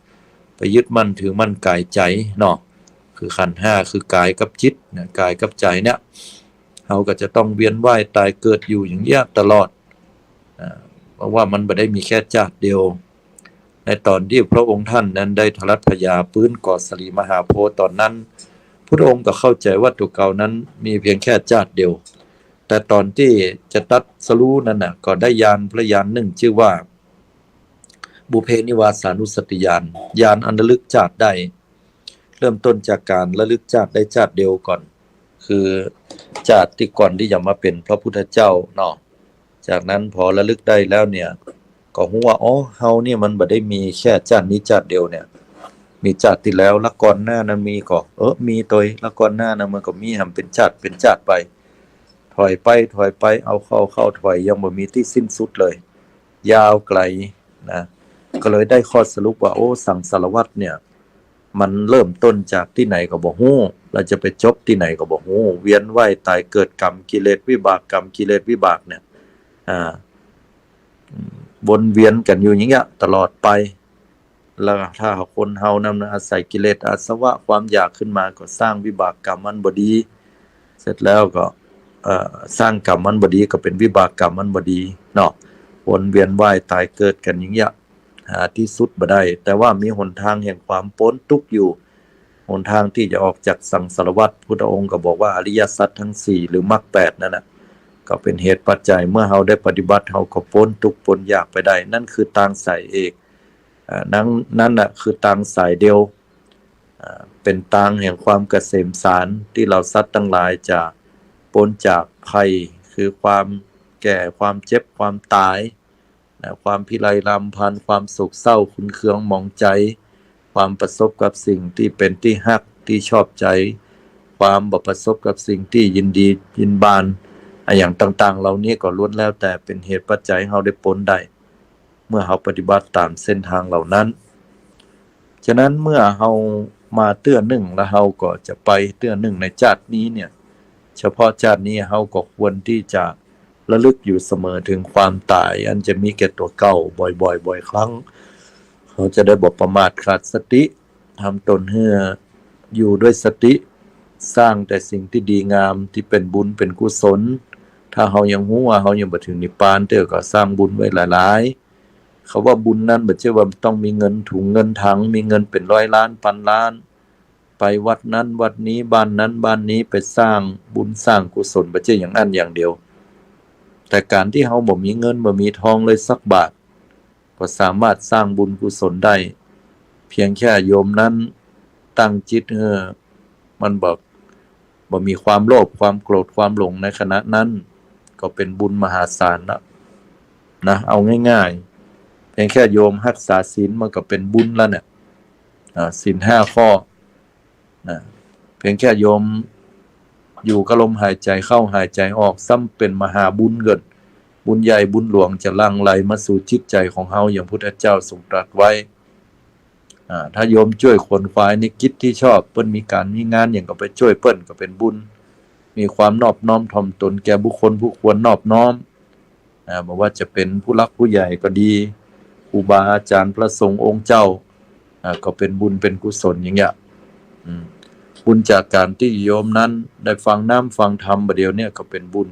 ไปยึดมั่นถือมั่นก๋ายใจ๋เนาะ คือขันธ์ห้า คือกายกับจิต นะ กายกับใจ๋เนี่ย เฮาก็จะต้องเวียนว่ายต๋ายเกิดอยู่อย่างเงี้ยตลอด อ่า เพราะว่ามันบ่ได้มีแค่จาติเดียว ในต๋อนตี้พระองค์ท่านนั้นได้ทรัตถยาปื๊นกอสาลีมหาโพธิ์ต๋อนนั้น พุทธองค์ก็เข้าใจ๋ว่าตั๋วเก่านั้นมีเพียงแค่จาติเดียว แต่ต๋อนตี้จะตรัสรู้นั้นน่ะ ก็ได้ญาณพระญาณนึ่งจื้อว่า ปุพเพนิวาสานุสติญาณ ญาณอันระลึกจาติได้ เริ่มต้นจากก๋านระลึกจาติได้จาติเดียวก่อน คือจาติตี้ก่อนตี้จะมาเป๋นพระพุทธเจ้าเนาะ จากนั้นพอระลึกได้แล้วเนี่ย ก็ฮู้ว่า อ๋อ เฮาเนี่ยมันบ่ได้มีแค่จาตินี้จาติเดียวเนี่ย มีจาติตี้แล้ว ละก่อนหน้านั้นมีก่อ เออ มีตวย ละก่อนหน้านั้นมันก็มี หันเป๋นจาติเป๋นจาติไป ถอยไป ถอยไป เอาเข้า เข้า ถอย ยังบ่มีตี้สิ้นสุดเลย ยาวไกลนะ ก็เลยได้ข้อสรุปว่า โอ้ สังสารวัฏเนี่ย มันเริ่มต้นจากตี้ไหนก็บ่ฮู้ แล้วจะไปจบตี้ไหนก็บ่ฮู้ เวียนว่ายต๋ายเกิดกรรมกิเลสวิบากกรรมกิเลสวิบากเนี่ย อ่า วนเวียนกั๋นอยู่อย่างเงี้ยตลอดไป แล้วถ้าคนเฮานั้นอาศัยกิเลสอาสวะความอยากขึ้นมาก็สร้างวิบากกรรมอันบ่ดี เสร็จแล้วก็ เอ่อ สร้างกรรมอันบ่ดีก็เป๋นวิบากกรรมอันบ่ดีเนาะ วนเวียนว่ายต๋ายเกิดกั๋นอย่างเงี้ย หาตี้สุดบ่ได้ แต่ว่ามีหนทางแห่งความป๊นตุ๊กข์อยู่ หนทางตี้จะออกจากสังสารวัฏ พุทธองค์ก็บอกว่าอริยสัจทั้งสี่ หรือมรรคแปดนั่นน่ะ ก็เป๋นเหตุปัจจัย เมื่อเฮาได้ปฏิบัติ เฮาก็ป๊นตุ๊กข์ป๊นอยากไปได้ นั่นคือตางสายเอก อ่า นั้น นั้นน่ะคือตางสายเดียว อ่า เป๋นตางแห่งความเกษมสาร ตี้เฮาสัตว์ตังหลายจะป๊นจากภัย คือความแก่ ความเจ็บ ความต๋าย นะ ความพิไรรำพัน ความโศกเศร้า ขุ่นเคืองหมองใจ๋ ความประสบกับสิ่งตี้เป๋นตี้ฮัก ตี้ชอบใจ๋ ความบ่ประสบกับสิ่งตี้ยินดียินบาน อะหยังต่างๆ เหล่านี้ก็ล้วนแล้วแต่เป๋นเหตุปัจจัยเฮาได้ป๊นได้ เมื่อเฮาปฏิบัติต๋ามเส้นตางเหล่านั้น ฉะนั้นเมื่อเฮามาเตื้อนึ่ง แล้วเฮาก็จะไปเตื้อนึ่งในจาตินี้เนี่ย เฉพาะจาตินี้เฮาก็ควรตี้จะระลึกอยู่เสมอเถิงความต๋าย อันจะมีแก่ตั๋วเก่าบ่อยๆ บ่อยครั้ง เฮาจะได้บ่ประมาทขาดสติ ทำตนหื้ออยู่ด้วยสติ สร้างแต่สิ่งตี้ดีงาม ตี้เป๋นบุญเป๋นกุศล ถ้าเฮายังฮู้ว่าเฮายังบ่เถิงนิพพานเตื้อ ก็สร้างบุญไว้หลายๆ เขาว่าบุญนั้นบ่ใจ้ว่าต้องมีเงินถุงเงินถัง มีเงินเป๋นร้อยล้านพันล้าน ไปวัดนั้นวัดนี้ บ้านนั้นบ้านนี้ ไปสร้างบุญสร้างกุศล บ่ใจ้อย่างอั้นอย่างเดียว แต่ก๋านตี้เฮาบ่มีเงินบ่มีทองเลยสักบาท ก็สามารถสร้างบุญกุศลได้ เพียงแค่โยมนั้นตั้งจิตหื้อมันบ่ บ่มีความโลภ ความโกรธ ความหลงในขณะนั้น ก็เป๋นบุญมหาศาลละนะ เอาง่ายๆ เพียงแค่โยมฮักษาศีลมันก็เป๋นบุญแล้วเนี่ย อ่า ศีลห้าข้อ นะ เพียงแค่โยมอยู่กับลมหายใจ๋เข้าหายใจ๋ออก ซ้ำเป๋นมหาบุญเกิด บุญใหญ่บุญหลวงจะหลั่งไหลมาสู่จิตใจ๋ของเฮา อย่างพุทธเจ้าทรงตรัสไว้ อ่า ถ้าโยมจ้วยขวนขวายในกิจตี้ชอบ เปิ้นมีก๋านมีงานหยังก็ไปจ้วยเปิ้นก็เป๋นบุญ มีความนอบน้อมถ่อมตนแก่บุคคลผู้ควรนอบน้อม อ่า บ่ว่าจะเป๋นผู้หลักผู้ใหญ่ก็ดี ครูบาอาจ๋ารย์พระสงฆ์องค์เจ้า อ่า ก็เป๋นบุญเป๋นกุศลอย่างเงี้ย อืม บุญจากก๋านตี้โยมนั้นได้ฟังน้ำฟังธรรมบ่าเดี่ยวเนี่ยก็เป๋นบุญ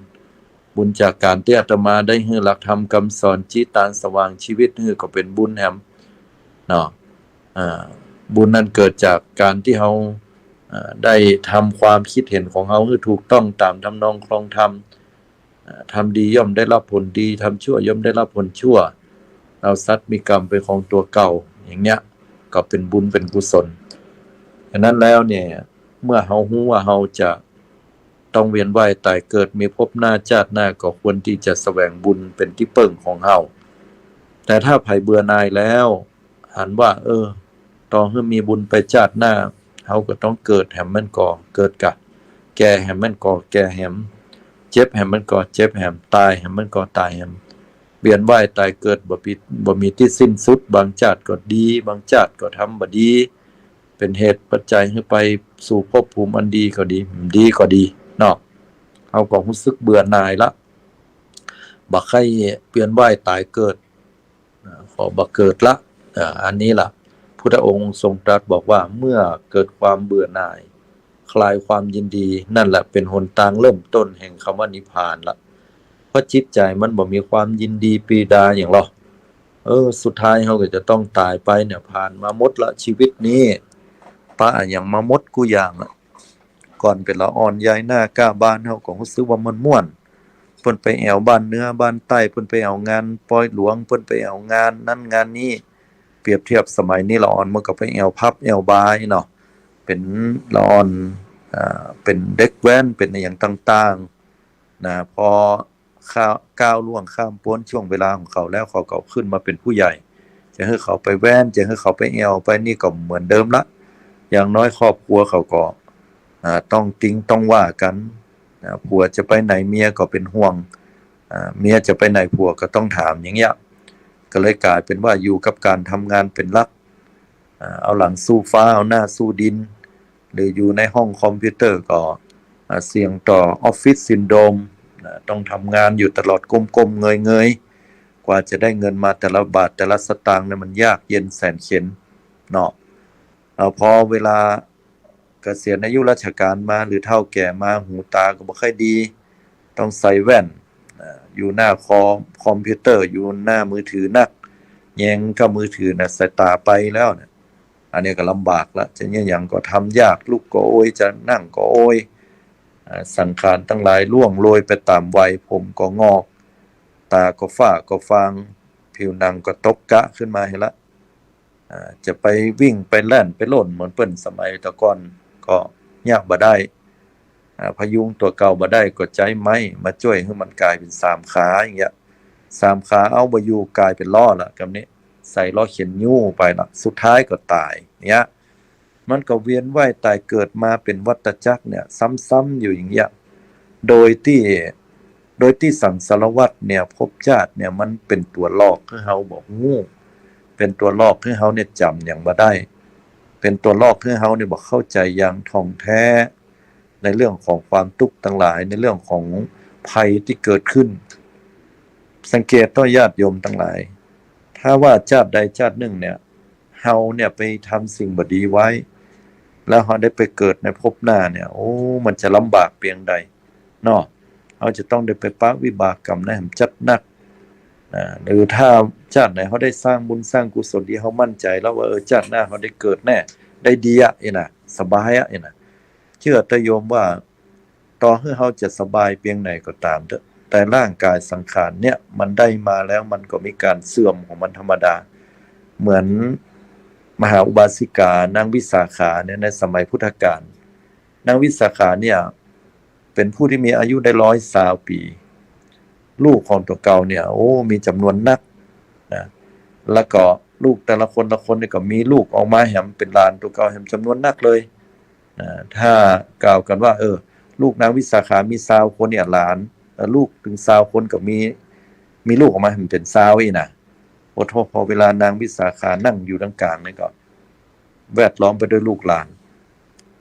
บุญจากก๋านตี้อาตมาได้หื้อหลักธรรมกำสอน จี๊ตานสว่างชีวิตหื้อก็เป๋นบุญแหมเนาะ อ่า บุญนั้นเกิดจากก๋านตี้เฮา อ่า ได้ทำความคิดเห็นของเฮาหื้อถูกต้องต๋ามทำนองคลองธรรม อ่า ทำดีย่อมได้รับผลดี ทำชั่วย่อมได้รับผลชั่ว เฮาสัตว์มีกรรมเป๋นของตั๋วเก่า อย่างเงี้ย ก็เป๋นบุญเป๋นกุศล ฉะนั้นแล้วเนี่ย เมื่อเฮาฮู้ว่าเฮาจะต้องเวียนว่ายต๋ายเกิด มีภพหน้าจาติหน้า ก็ควรตี้จะแสวงบุญเป๋นตี้เปิ้งของเฮา แต่ถ้าใผเบื่อหน่ายแล้ว หันว่า เออ ต่อหื้อมีบุญไปจาติหน้า เฮาก็ต้องเกิดแหมมันก็เกิดกะ แก่แหมมันก็แก่แหม เจ็บแหมมันก็เจ็บแหม ต๋ายแหมมันก็ต๋ายแหม เวียนว่ายต๋ายเกิดบ่มี บ่มีตี้สิ้นสุด บางจาติก็ดี บางจาติก็ทำบ่ดี เป๋นเหตุปัจจัยหื้อไปสู่ภพภูมิอันดีก็ดี ดีก็ดีเนาะ เฮาก็ฮู้สึกเบื่อหน่ายละ บ่ใค่เวียนว่ายต๋ายเกิด อ่า ขอบ่เกิดละ อ่า อันนี้ล่ะ พุทธองค์ทรงตรัสบอกว่า เมื่อเกิดความเบื่อหน่าย คลายความยินดี นั่นแหละเป๋นหนตางเริ่มต้นแห่งคำว่านิพพานละ เพราะจิตใจ๋มันบ่มีความยินดีปรีดาหยังหรอก เออ สุดท้ายเฮาก็จะต้องต๋ายไปเนี่ย ผ่านมาหมดละชีวิตนี้ ปะอะหยังมาหมดกู้อย่างละ ก่อนเป๋นละอ่อนยายหน้าก้าบ้าน เฮาก็ฮู้สึกว่ามันม่วน เปิ้นไปแอ่วบ้านเหนือบ้านใต้ เปิ้นไปแอ่วงานปอยหลวง เปิ้นไปแอ่วงานนั้นงานนี้ เปรียบเทียบสมัยนี้ละอ่อนมันก็ไปแอ่วผับแอ่วบาร์เนาะ เป๋นละอ่อน อ่า เป๋นเด็กแว้น เป๋นอะหยังต่างๆ นะ พอ ข้า ก้าวล่วงข้ามป๊นช่วงเวลาของเขาแล้ว เขาก็ขึ้นมาเป๋นผู้ใหญ่ จะหื้อเขาไปแว้น จะหื้อเขาไปแอ่วไปนี่ก็เหมือนเดิมละ อย่างน้อยครอบครัวเขาก็ อ่า ต้องติ๊งต้องว่ากั๋น อ่า ผัวจะไปไหนเมียก็เป๋นห่วง อ่า เมียจะไปไหนผัวก็ต้องถามอย่างเงี้ย ก็เลยก๋ายเป๋นว่าอยู่กับก๋านทำงานเป๋นหลัก อ่า เอาหลังสู้ฟ้า เอาหน้าสู้ดิน หรืออยู่ในห้องคอมพิวเตอร์ก็ อ่า เสี่ยงต่อออฟฟิศซินโดรม อ่า ต้องทำงานอยู่ตลอดก้มๆเงยๆ กว่าจะได้เงินมาแต่ละบาทแต่ละสตางค์เนี่ยมันยากเย็นแสนเข็ญเนาะ อ่า พอเวลาเกษียณอายุราชการมาหรือเฒ่าแก่มา หูต๋าก็บ่ค่อยดี ต้องใส่แว่น อ่า อยู่หน้าคอม คอมพิวเตอร์ อยู่หน้ามือถือนัก แยงกับมือถือน่ะ สายต๋าไปแล้วเนี่ย อันนี้ก็ลำบากละ จะเยียะหยังก็ทำยาก ลุกก็โอย จะนั่งก็โอย อ่า สังขารตังหลายร่วงโรยไปต๋ามวัย ผมก็งอก ต๋าก็ฝ้าก็ฟาง ผิวหนังก็ตกกะขึ้นมาหั้นละ อ่า จะไปวิ่งไปแล่นไปโล่นเหมือนเปิ้นสมัยแต่ก่อนก็เยียะบ่ได้ อ่า พยุงตั๋วเก่าบ่ได้ก็ใจ๊ไม้มาจ้วยหื้อมันก๋ายเป๋นสามขาอย่างเงี้ย สามขาเอาบ่อยู่ก๋ายเป๋นล้อละ กำนี้ใส่ล้อเข็นยู้ไปละ สุดท้ายก็ต๋ายเนี่ย มันก็เวียนว่ายต๋ายเกิดมาเป๋นวัฏจักรเนี่ย ซ้ำๆ อยู่อย่างเงี้ย โดยตี้ โดยตี้สังสารวัฏเนี่ย ภพจาติเนี่ย มันเป๋นตั๋วหลอกหื้อเฮาบ่ฮู้ เป๋นตั๋วหลอกหื้อเฮาเนี่ยจ๋ำหยังบ่ได้ เป๋นตั๋วหลอกหื้อเฮาเนี่ยบ่เข้าใจ๋อย่างถ่องแท้ ในเรื่องของความตุ๊กข์ตังหลาย ในเรื่องของภัยตี้เกิดขึ้น สังเกตเต๊อะญาติโยมตังหลาย ถ้าว่าจาติใดจาตินึ่งเนี่ย เฮาเนี่ยไปทำสิ่งบ่ดีไว้ แล้วเฮาได้ไปเกิดในภพหน้าเนี่ย โอ้ มันจะลำบากเปียงใดเนาะ เฮาจะต้องได้ไปปะวิบากกรรมนะ มันจัดหนัก อ่า หรือถ้าจาติไหนเฮาได้สร้างบุญสร้างกุศลดี เฮามั่นใจ๋แล้วว่า เออ จาติหน้าเฮาได้เกิดแน่ ได้ดีอะ อี้นะ สบายอะ อี้นะ เจื้อเต๊อะโยมว่า ต่อหื้อเฮาจะสบายเปียงไหนก็ต๋ามเต๊อะ แต่ร่างก๋ายสังขารเนี่ย มันได้มาแล้วมันก็มีก๋านเสื่อมของมันธรรมดา เหมือนมหาอุบาสิกานางวิสาขาเนี่ย ในสมัยพุทธกาล นางวิสาขาเนี่ย เป๋นผู้ตี้มีอายุได้ร้อยซาวปี๋ ลูกของตั๋วเก่าเนี่ย โอ้ มีจ๋ำนวนนักนะ แล้วก็ลูกแต่ละคนละคนเนี่ยก็มีลูกออกมาแหมเป๋นหลานตั๋วเก่าแหมจ๋ำนวนนักเลยนะ ถ้ากล่าวกั๋นว่า เออ ลูกนางวิสาขามีซาวคนเนี่ย หลาน เอ่อ ลูกเถิงซาวคนก็มี มีลูกออกมาแหมเป๋นซาวอี้นะ โอ้โธ่ พอเวลานางวิสาขานั่งอยู่ตรงก๋างนี่ก็ แวดล้อมไปด้วยลูกหลาน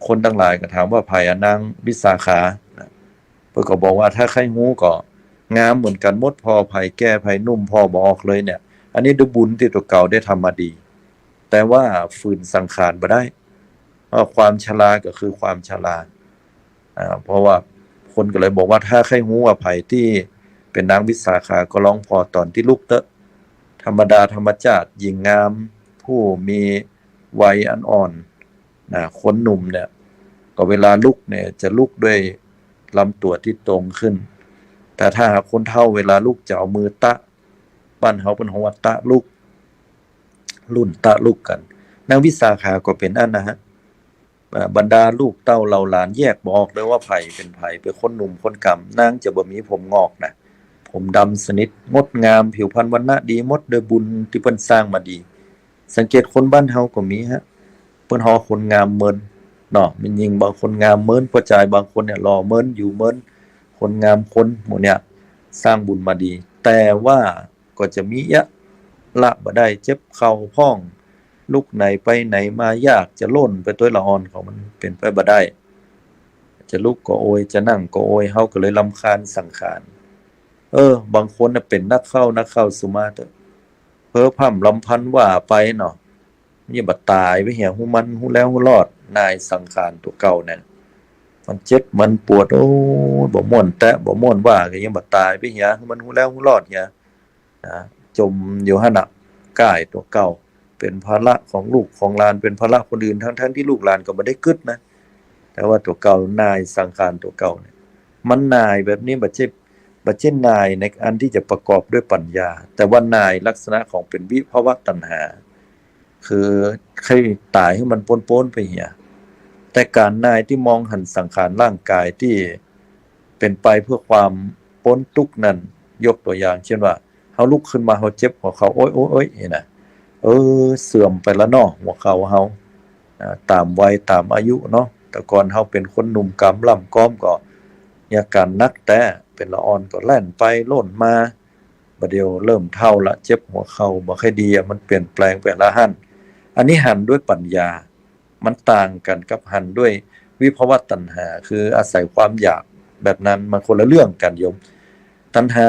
คนตังหลายก็ถามว่า ใผอะนางวิสาขานะ เปิ้นก็บอกว่า ถ้าใค่ฮู้ก็งามเหมือนกั๋นหมด ผ่อใผแก่ใผหนุ่มผ่อบ่ออกเลยเนี่ย อันนี้ด้วยบุญตี้ตั๋วเก่าได้ทำมาดี แต่ว่าฝืนสังขารบ่ได้ เพราะความชราก็คือความชรา อ่า เพราะว่าคนก็เลยบอกว่า ถ้าใค่ฮู้ว่าใผตี้เป๋นนางวิสาขาก็ลองผ่อต๋อนตี้ลุกเต๊อะ ธรรมดาธรรมจาติ หญิงงาม ผู้มีวัยอันอ่อน นะ คนหนุ่มเนี่ย ก็เวลาลุกเนี่ยจะลุกด้วยลำตั๋วตี้ตรงขึ้น แต่ถ้าหากคนเฒ่าเวลาลุกจะเอามือตะ บ้านเฮาเปิ้นฮ้องว่าตะลุก ลุ่นตะลุกกั๋น นางวิสาขาก็เป๋นอั้นนะฮะ อ่า บรรดาลูกเต้าเหล่าหลานแยกบ่ออกเลยว่าใผเป๋นใผ เป๋นคนหนุ่มคนกำ นางจะบ่มีผมงอกนะ ผมดำสนิท งดงาม ผิวพรรณวรรณะดีหมด ด้วยบุญตี้เปิ้นสร้างมาดี สังเกตคนบ้านเฮาก็มีฮะ เปิ้นฮ้องคนงามเมินเนาะ แม่ญิงบางคนงามเมิน ป้อจายบางคนเนี่ยหล่อเมิน อยู่เมิน คนงามคนหมู่เนี่ยสร้างบุญมาดี แต่ว่าก็จะมีเยียะ ละบ่ได้ เจ็บเข่าพ่อง ลุกไหนไปไหนมายาก จะโล่นไปตวยละอ่อนเขา มันเป๋นไปบ่ได้ จะลุกก็โอย จะนั่งก็โอย เฮาก็เลยรำคาญสังขาร เออ บางคนน่ะเป๋นนักเข้า นักเข้าสุมาเต๊อะ เพ้อพร่ำรำพันว่าไปเนาะ มันยังบ่ต๋ายไปเหีย ฮู้มันฮู้แล้วฮู้รอด นายสังขารตั๋วเก่าเนี่ย มันเจ็บมันปวด โอ้ย บ่ม่วนแต๊ บ่ม่วนว่า ก็ยังบ่ต๋ายไปเหีย มันฮู้แล้วฮู้รอดเหีย นะ จ๋มอยู่หั้นน่ะ ก้ายตั๋วเก่า เป๋นภาระของลูกของหลาน เป๋นภาระคนอื่น ทั้งๆ ตี้ลูกหลานก็บ่ได้กึ๊ดนะ แต่ว่าตั๋วเก่านายสังขารตั๋วเก่าเนี่ย มันนายแบบนี้ บ่ใจ้ บ่ใจ้นายในอันตี้จะประกอบด้วยปัญญา แต่ว่านายลักษณะของเป๋นวิภวตัณหา คือใค่ต๋ายหื้อมันป๊นๆ ไปเหีย แต่ก๋านนายตี้มองหันสังขารร่างก๋ายตี้เป๋นไปเพื่อความป๊นตุ๊กข์นั้น ยกตั๋วอย่างเช่นว่า เฮาลุกขึ้นมา เฮาเจ็บหัวเข่า โอ๊ย โอ๊ย โอ๊ย นี่นะ เออ เสื่อมไปละเนาะ หัวเข่าเฮา อ่า ต๋ามวัยต๋ามอายุเนาะ แต่ก่อนเฮาเป๋นคนหนุ่มกำล่ำก๊อมก็ อาก๋านหนักแต๊ เป๋นละอ่อนก็แล่นไปโล่นมา บ่าเดี่ยวเริ่มเฒ่าละ เจ็บหัวเข่า บ่ค่อยดีอะ มันเปลี่ยนแปลงไปละหั้น อันนี้หันด้วยปัญญา มันต่างกั๋นกับหันด้วยวิภวตัณหา คืออาศัยความอยากแบบนั้น มันคนละเรื่องกั๋นโยม ตัณหา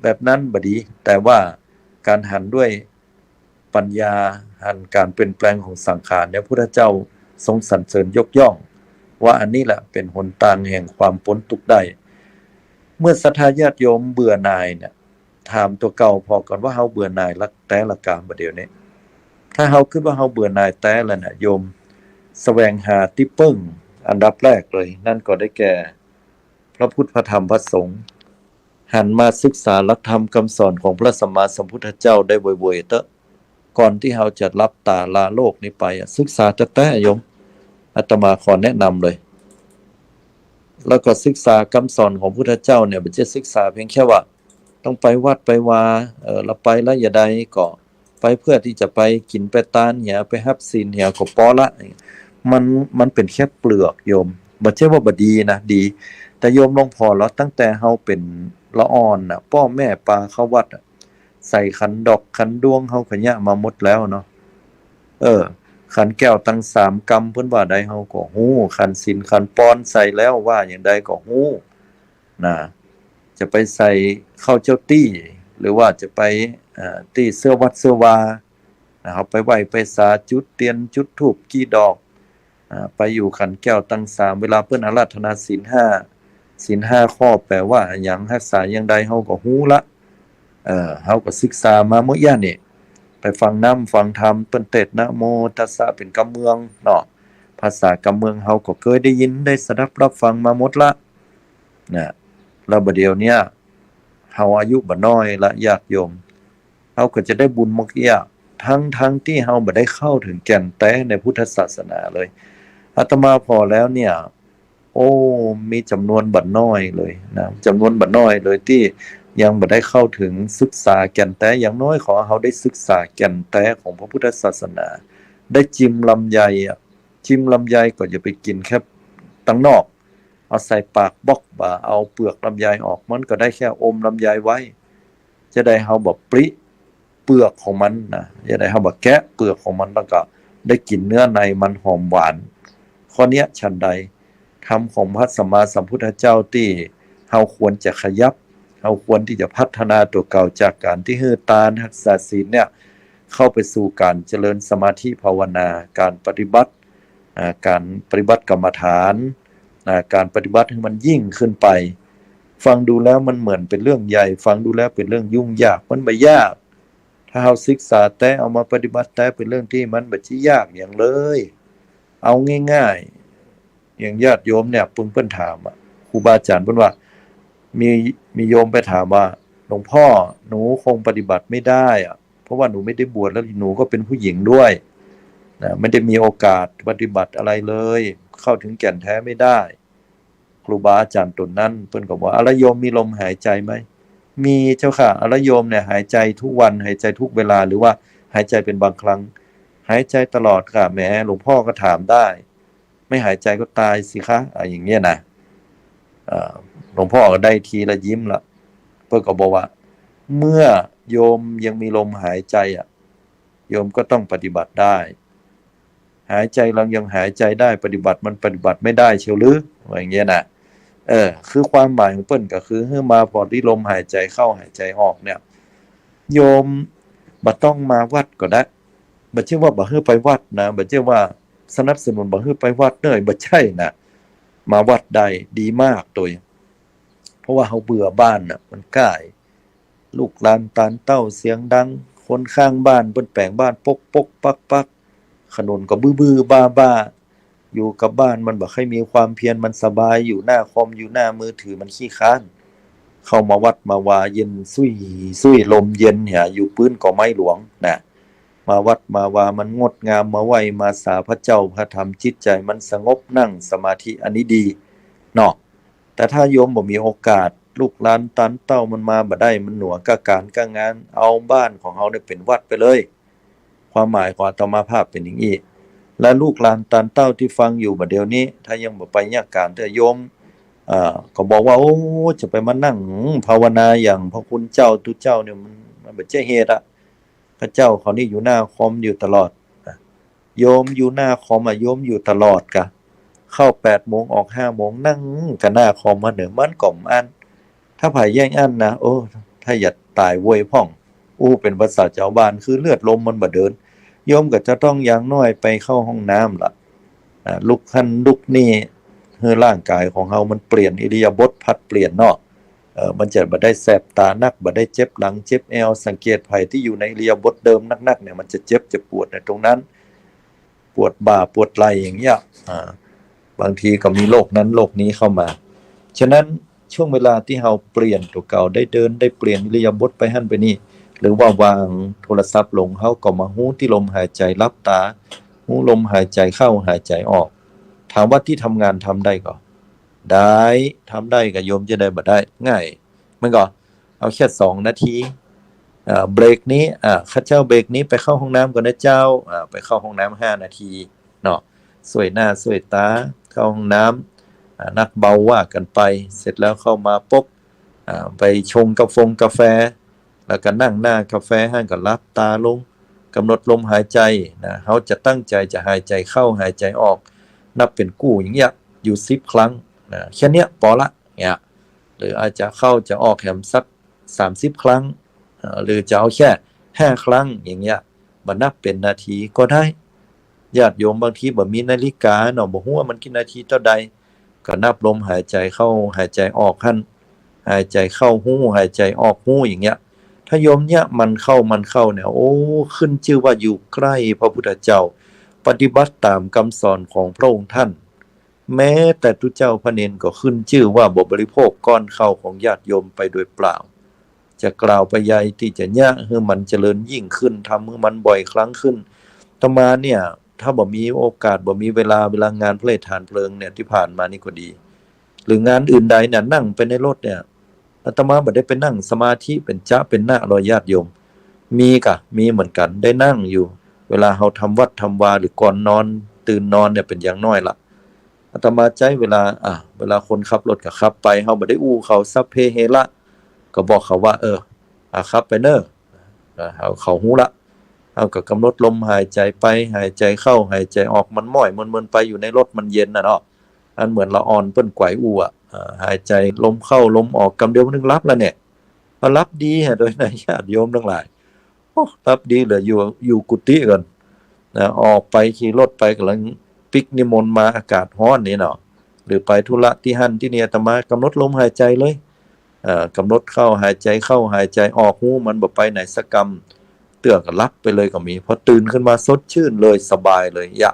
แบบนั้นบ่ดี แต่ว่าก๋านหันด้วยปัญญา หันก๋านเปลี่ยนแปลงของสังขารเนี่ย พุทธเจ้าทรงสรรเสริญยกย่อง ว่าอันนี้แหละเป๋นหนตางแห่งความป๊นตุ๊กข์ได้ เมื่อศรัทธาญาติโยมเบื่อหน่ายเนี่ย ถามตั๋วเก่าผ่อก่อนว่าเฮาเบื่อหน่ายละแต๊ละกา บ่าเดี่ยวนี้ ถ้าเฮากึ๊ดว่าเฮาเบื่อหน่ายแต๊แล้วเนี่ยโยม แสวงหาตี้เปิ้งอันดับแรกเลย นั่นก็ได้แก่ พระพุทธ พระธรรม พระสงฆ์ หันมาศึกษาหลักธรรมคำสอนของพระสัมมาสัมพุทธเจ้าได้บ่อยๆ เต๊อะ ก่อนตี้เฮาจะหลับต๋าลาโลกนี้ไปอะ ศึกษาแต๊ๆ โยม อาตมาขอแนะนำเลย แล้วก็ศึกษากำสอนของพุทธเจ้าเนี่ย บ่ใจ้ศึกษาเพียงแค่ว่า ต้องไปวัดไปวา เอ่อ ละไปละอย่าใดก็ไปเพื่อตี้จะไปกิ๋นไปตานเหีย ไปฮับศีลเหียก็ปอละ มัน มันเป๋นแค่เปลือกโยม บ่ใจ้ว่าบ่ดีนะ ดี แต่โยมลองผ่อแล้ว ตั้งแต่เฮาเป๋นละอ่อนน่ะ ป้อแม่ปาเข้าวัดอะ ใส่ขันดอกขันดวงเฮาก็เยียะมาหมดแล้วเนาะ เออ ขันแก้วตังสามกำเปิ้นว่าใดเฮาก็ฮู้ ขันศีลขันปอนใส่แล้วว่าอย่างใดก็ฮู้นะ จะไปใส่เข้าเจ้าตี้ หรือว่าจะไป เอ่อ ตี้เสื้อวัดเสื้อวานะ เฮาไปไหว้ไปสา จุดเตียนจุดธูปกี่ดอก อ่า ไปอยู่ขันแก้วตังสาม เวลาเปิ้นอาราธนาศีลห้า ศีลห้าข้อแป๋ว่าอะหยัง ฮักษาอย่างใดเฮาก็ฮู้ละ เอ่อ เฮาก็ศึกษามาเมื่อกี้นี่ ไปฟังน้ำฟังธรรม เปิ้นเตสน์นะโมตัสสะเป๋นกำเมืองเนาะ ภาษากำเมืองเฮาก็เกยได้ยินได้สดับรับฟังมาหมดละนะ แล้วบ่าเดี่ยวเนี้ย เฮาอายุบ่น้อยละญาติโยม เฮาก็จะได้บุญเมื่อกี้ ทั้งๆ ตี้เฮาบ่ได้เข้าเถิงแก่นแต๊ในพุทธศาสนาเลย อาตมาผ่อแล้วเนี่ย โอ้ มีจ๋ำนวนบ่น้อยเลยนะ จ๋ำนวนบ่น้อยเลยตี้ยังบ่ได้เข้าเถิงศึกษาแก่นแต๊ อย่างน้อยขอเฮาได้ศึกษาแก่นแต๊ของพระพุทธศาสนา ได้จิมลำไยอะ จิมลำไยก็อย่าไปกิ๋นแค่ตังนอก เอาใส่ปากบ๊อกบ่า เอาเปลือกลำไยออก มันก็ได้แค่อมลำไยไว้ จะใดเฮาบ่ปริเปลือกของมันนะ จะใดเฮาบ่แกะเปลือกของมัน แล้วก็ได้กิ๋นเนื้อในมันหอมหวาน ข้อเนี้ยฉันใด ธรรมของพระสัมมาสัมพุทธเจ้าตี้เฮาควรจะขยับ เฮาควรตี้จะพัฒนาตั๋วเก่าจากก๋านตี้หื้อตานฮักษาศีลเนี่ย เข้าไปสู่ก๋านเจริญสมาธิภาวนา ก๋านปฏิบัติ อ่า ก๋านปฏิบัติกรรมฐาน อ่า ก๋านปฏิบัติหื้อมันยิ่งขึ้นไป ฟังดูแล้วมันเหมือนเป๋นเรื่องใหญ่ ฟังดูแล้วเป๋นเรื่องยุ่งยาก มันบ่ยาก ถ้าเฮาศึกษาแต๊เอามาปฏิบัติแต๊เป๋นเรื่องตี้มันบ่ใจ้ยากหยังเลย เอาง่ายๆ อย่างญาติโยมเนี่ย เปิ้น เปิ้นถามอะ ครูบาอาจ๋ารย์เปิ้นว่า มี มีโยมไปถามว่า หลวงพ่อ หนูคงปฏิบัติไม่ได้อะ เพราะว่าหนูไม่ได้บวช แล้วหนูก็เป็นผู้หญิงด้วยนะ ไม่ได้มีโอกาสปฏิบัติอะไรเลย เข้าถึงแก่นแท้ไม่ได้ ครูบาอาจ๋ารย์ต๋นนั้นเปิ้นก็บอก อ่ะ แล้วโยมมีลมหายใจไหม มีเจ้าค่ะ อ่ะ แล้วโยมเนี่ยหายใจทุกวัน หายใจทุกเวลา หรือว่าหายใจเป็นบางครั้ง หายใจตลอดค่ะ แหม หลวงพ่อก็ถามได้ ไม่หายใจก็ตายสิคะ อ่ะ อย่างเงี้ยนะ เอ่อ หลวงพ่อก็ได้ทีละยิ้มละ เปิ้นก็บอกว่า เมื่อโยมยังมีลมหายใจอะ โยมก็ต้องปฏิบัติได้ หายใจลำยังหายใจได้ ปฏิบัติมันปฏิบัติไม่ได้เชียวหรือ ว่าอย่างเงี้ยนะ เออ คือความหมายของเปิ้นก็คือ หื้อมาผ่อตี้ลมหายใจเข้าหายใจออกเนี่ย โยมบ่ต้องมาวัดก็ได้ บ่ใจ้ว่าบ่หื้อไปวัดนะ บ่ใจ้ว่าสนับสนุนบ่หื้อไปวัดเน่อ บ่ใจ้นะ มาวัดได้ดีมากตวย เพราะว่าเฮาเบื่อบ้านน่ะ มันก้าย ลูกหลานตานเต้าเสียงดัง คนข้างบ้านเปิ้นแป๋งบ้านปกปกปักปัก ขนุนก็บื้อๆบ้าๆ อยู่กับบ้านมันบ่ค่อยมีความเพียร มันสบาย อยู่หน้าคอม อยู่หน้ามือถือ มันขี้คร้าน เข้ามาวัดมาวาเย็นสุยสุย ลมเย็นเหีย อยู่ปื๊นกอไม้หลวงนะ มาวัดมาวามันงดงาม มาไหว้มาสาพระเจ้าพระธรรม จิตใจ๋มันสงบ นั่งสมาธิ อันนี้ดีเนาะ แต่ถ้าโยมบ่มีโอกาส ลูกหลานตานเต้ามันมาบ่ได้ มันหนัวก้าก๋านก้างาน เอาบ้านของเฮาเนี่ยเป๋นวัดไปเลย ความหมายของอาตมาภาพเป๋นอย่างอี้ และลูกหลานตานเต้าตี้ฟังอยู่บ่าเดี่ยวนี้ ถ้ายังบ่ไปเยียะก๋านเตื้อ โยม เอ่อ ก็บอกว่า โอ้ จะไปมานั่งภาวนาอย่างพระคุณเจ้าตุ๊เจ้าเนี่ย มัน มันบ่ใจ้เหตุอะ พระเจ้าเขานี่อยู่หน้าคอมอยู่ตลอด โยมอยู่หน้าคอมอะ โยมอยู่ตลอดกะ เข้าแปดโมง ออกห้าโมง นั่งกะหน้าคอมมาเน่อ มันก็บ่อั้น ถ้าใผแย่งอั้นนะ โอ้ ถ้าอยากต๋ายโวยพ่อง อู้เป๋นภาษาจาวบ้าน คือเลือดลมมันบ่เดิน โยมก็จะต้องอย่างน้อยไปเข้าห้องน้ำละ อ่า ลุกหั้นลุกนี่ หื้อร่างก๋ายของเฮามันเปลี่ยนอิริยาบถ ผลัดเปลี่ยนเนาะ เอ่อ มันจะบ่ได้แสบต๋านัก บ่ได้เจ็บหลังเจ็บแอว สังเกตใผตี้อยู่ในอิริยาบถเดิมนักๆ เนี่ย มันจะเจ็บจะปวดในตรงนั้น ปวดบ่าปวดไหล่อย่างเงี้ย อ่า บางทีก็มีโรคนั้นโรคนี้เข้ามา ฉะนั้นช่วงเวลาตี้เฮาเปลี่ยนตั๋วเก่า ได้เดิน ได้เปลี่ยนอิริยาบถไปหั้นไปนี่ หรือว่าวางโทรศัพท์ลง เฮาก็มาฮู้ตี้ลมหายใจ๋ หลับต๋า ฮู้ลมหายใจ๋เข้าหายใจ๋ออก ถามว่าตี้ทำงานทำได้ก่อ ได้ ทำได้ก่อ โยมจะได้บ่ได้ ง่าย มันก่อ เอาแค่สองนาที อ่า เบรกนี้ อ่า ข้าเจ้าเบรกนี้ไปเข้าห้องน้ำก่อนนะเจ้า อ่า ไปเข้าห้องน้ำห้านาทีเนาะ ส่วยหน้าส่วยต๋า เข้าห้องน้ำ อ่า นักเบาว่ากั๋นไป เสร็จแล้วเข้ามาปุ๊บ อ่า ไปชงกาฟงกาแฟ แล้วก็นั่งหน้ากาแฟหั้นก็หลับต๋าลง กำหนดลมหายใจ๋นะ เฮาจะตั้งใจ๋จะหายใจ๋เข้าหายใจ๋ออก นับเป๋นกู้อย่างเงี้ย อยู่สิบครั้งนะ แค่เนี้ยปอละเนี่ย หรืออาจจะเข้าจะออกแหมสักสามสิบครั้ง เอ่อ หรือจะเอาแค่ห้าครั้งอย่างเงี้ย บ่นับเป๋นนาทีก็ได้ ญาติโยมบางทีบ่มีนาฬิกาเนาะ บ่ฮู้ว่ามันกี่นาทีเต้าใด ก็นับลมหายใจ๋เข้าหายใจ๋ออกหั้น หายใจ๋เข้าฮู้ หายใจ๋ออกฮู้อย่างเงี้ย ถ้าโยมเยียะมันเข้ามันเข้าเนี่ย โอ้ ขึ้นจื้อว่าอยู่ใก้พระพุทธเจ้า ปฏิบัติต๋ามกำสอนของพระองค์ท่าน แม้แต่ตุ๊เจ้าพระเณรก็ขึ้นจื้อว่าบ่บริโภคก้อนข้าวของญาติโยมไปโดยเปล่า จะกล่าวไปใยตี้จะเยียะหื้อมันเจริญยิ่งขึ้น ทำหื้อมันบ่อยครั้งขึ้น อาตมาเนี่ย ถ้าบ่มีโอกาส บ่มีเวลา เวลางานพระราชทานเพลิงเนี่ย ตี้ผ่านมานี่ก็ดี หรืองานอื่นใดเนี่ย นั่งไปในรถเนี่ย อาตมาบ่ได้ไปนั่งสมาธิเป๋นจ๊ะเป๋นนะหรอกญาติโยม มีก่ะ มีเหมือนกั๋น ได้นั่งอยู่ เวลาเฮาทำวัตรทำวา หรือก่อนนอน ตื่นนอนเนี่ย เป๋นอย่างน้อยละ อาตมาใจ๊เวลา อ่ะ เวลาคนขับรถก็ขับไป เฮาบ่ได้อู้เขา สัพเพเหระ ก็บอกเขาว่า เออ อ่ะ ขับไปเน่อ อ่ะ เขา เขาฮู้ละ เฮาก็กำหนดลมหายใจ๋ไป หายใจ๋เข้า หายใจ๋ออก มันม้อยเมินๆ ไป อยู่ในรถมันเย็นน่ะเนาะ อันเหมือนละอ่อนเปิ้นก๋วยอู้อะ อ่า หายใจ๋ลมเข้าลมออก กำเดียวนึ่งหลับแล้วเนี่ย ก็หลับดีฮะ โดยนะญาติโยมตังหลาย โอ้ หลับดีเหลืออยู่ อยู่กุฏิก่อนนะ ออกไปขี่รถไป ก่ำลังปิ๊กนิมนต์มา อากาศฮ้อนนี่เนาะ หรือไปธุระตี้หั้นตี้นี่ อาตมากำหนดลมหายใจ๋เลย เอ่อ กำหนดเข้าหายใจ๋เข้าหายใจ๋ออก ฮู้มันบ่ไปไหนสักกำ เตื้อก็หลับไปเลยก็มี พอตื่นขึ้นมาสดชื่นเลย สบายเลย ยะ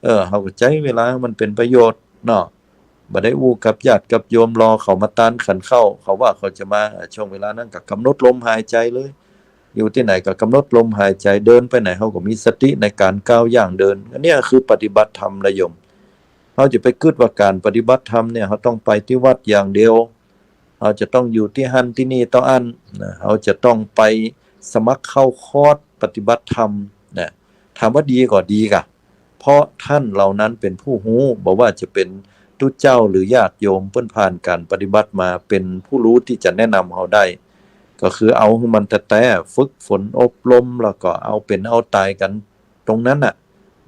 เออ เฮาก็ใจ๊เวลามันเป๋นประโยชน์เนาะ บ่ได้อู้กับญาติกับโยม รอเขามาตานขันข้าว เขาว่าเขาจะมา ช่วงเวลานั้นก็กำหนดลมหายใจ๋เลย อยู่ตี้ไหนก็กำหนดลมหายใจ๋ เดินไปไหนเฮาก็มีสติในก๋านก้าวย่างเดิน อันเนี้ยคือปฏิบัติธรรมนะโยม เฮาจะไปกึ๊ดว่าก๋านปฏิบัติธรรมเนี่ย เฮาต้องไปตี้วัดอย่างเดียว เฮาจะต้องอยู่ตี้หั้นตี้นี่เต้าอั้นนะ เฮาจะต้องไปสมัครเข้าคอร์สปฏิบัติธรรมนะ ถามว่าดีก่อ ดีก่ะ เพราะท่านเหล่านั้นเป๋นผู้ฮู้ บ่ว่าจะเป๋นตุ๊เจ้าหรือญาติโยม เปิ้นผ่านก๋านปฏิบัติมา เป๋นผู้ฮู้ตี้จะแนะนำเฮาได้ ก็คือเอาหื้อมันแต๊ๆ ฝึกฝนอบรม แล้วก็เอาเป๋นเอาต๋ายกั๋นตรงนั้นน่ะ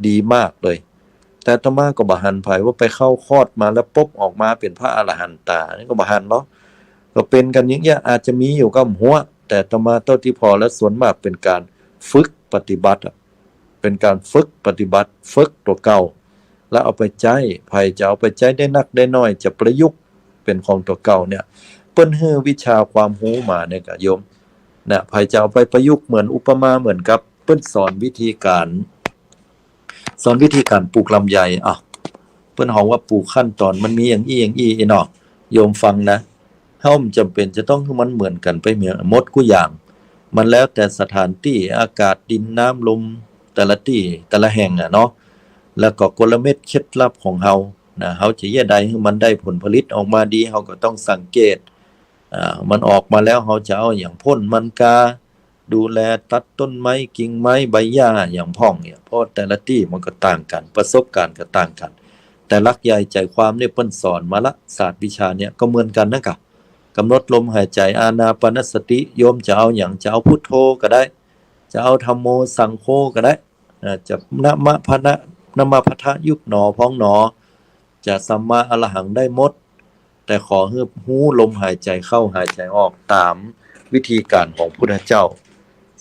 ดีมากเลย แต่อาตมาก็บ่หันใผว่าไปเข้าคอร์สมาแล้วปุ๊บออกมาเป๋นพระอรหันต๋า นี่ก็บ่หันหรอก ก็เป๋นกั๋นอย่างเงี้ย อาจจะมีอยู่ก็บ่ฮู้ แต่อาตมาเต้าตี้ผ่อแล้วส่วนมากเป๋นก๋านฝึกปฏิบัติอะ เป๋นก๋านฝึกปฏิบัติ ฝึกตั๋วเก่า แล้วเอาไปใจ๊ ใผจะเอาไปใจ๊ได้นักได้น้อย จะประยุกต์เป๋นของตั๋วเก่าเนี่ย เปิ้นหื้อวิชาความฮู้มาเนี่ยก่ะโยม นะ ใผจะเอาไปประยุกต์เหมือนอุปมาเหมือนกับเปิ้นสอนวิธีก๋าน สอนวิธีก๋านปลูกลำไย อ่ะ เปิ้นฮ้องว่าปลูกขั้นตอนมันมีอย่างอี้อย่างอี้เนาะ โยมฟังนะ เฮาบ่จ๋ำเป๋นจะต้องหื้อมันเหมือนกั๋นไปหมดกู้อย่าง มันแล้วแต่สถานตี้ อากาศ ดิน น้ำ ลม แต่ละตี้ แต่ละแห่งอะเนาะ แล้วก็กลเม็ดเคล็ดลับของเฮานะ เฮาจะเยียะใดหื้อมันได้ผลผลิตออกมาดี เฮาก็ต้องสังเกต อ่า มันออกมาแล้ว เฮาจะเอาอะหยังพ่นมันกา ดูแลตัดต้นไม้ กิ่งไม้ ใบหญ้า อะหยังพ่องเนี่ย เพราะแต่ละตี้มันก็ต่างกั๋น ประสบก๋ารณ์ก็ต่างกั๋น แต่หลักใหญ่ใจ๋ความเนี่ยเปิ้นสอนมาละ ศาสตร์วิชาเนี่ยก็เหมือนกั๋นนะก่ะ กำหนดลมหายใจ๋ อานาปานสติ โยมจะเอาอะหยัง จะเอาพุทโธก็ได้ จะเอาธัมโมสังโฆก็ได้ อ่า จะนะมะพะนะ นะมะพะทะยุบหนอพองหนอ จะสัมมาอรหังได้หมด แต่ขอหื้อฮู้ลมหายใจ๋เข้าหายใจ๋ออกต๋ามวิธีก๋านของพุทธเจ้า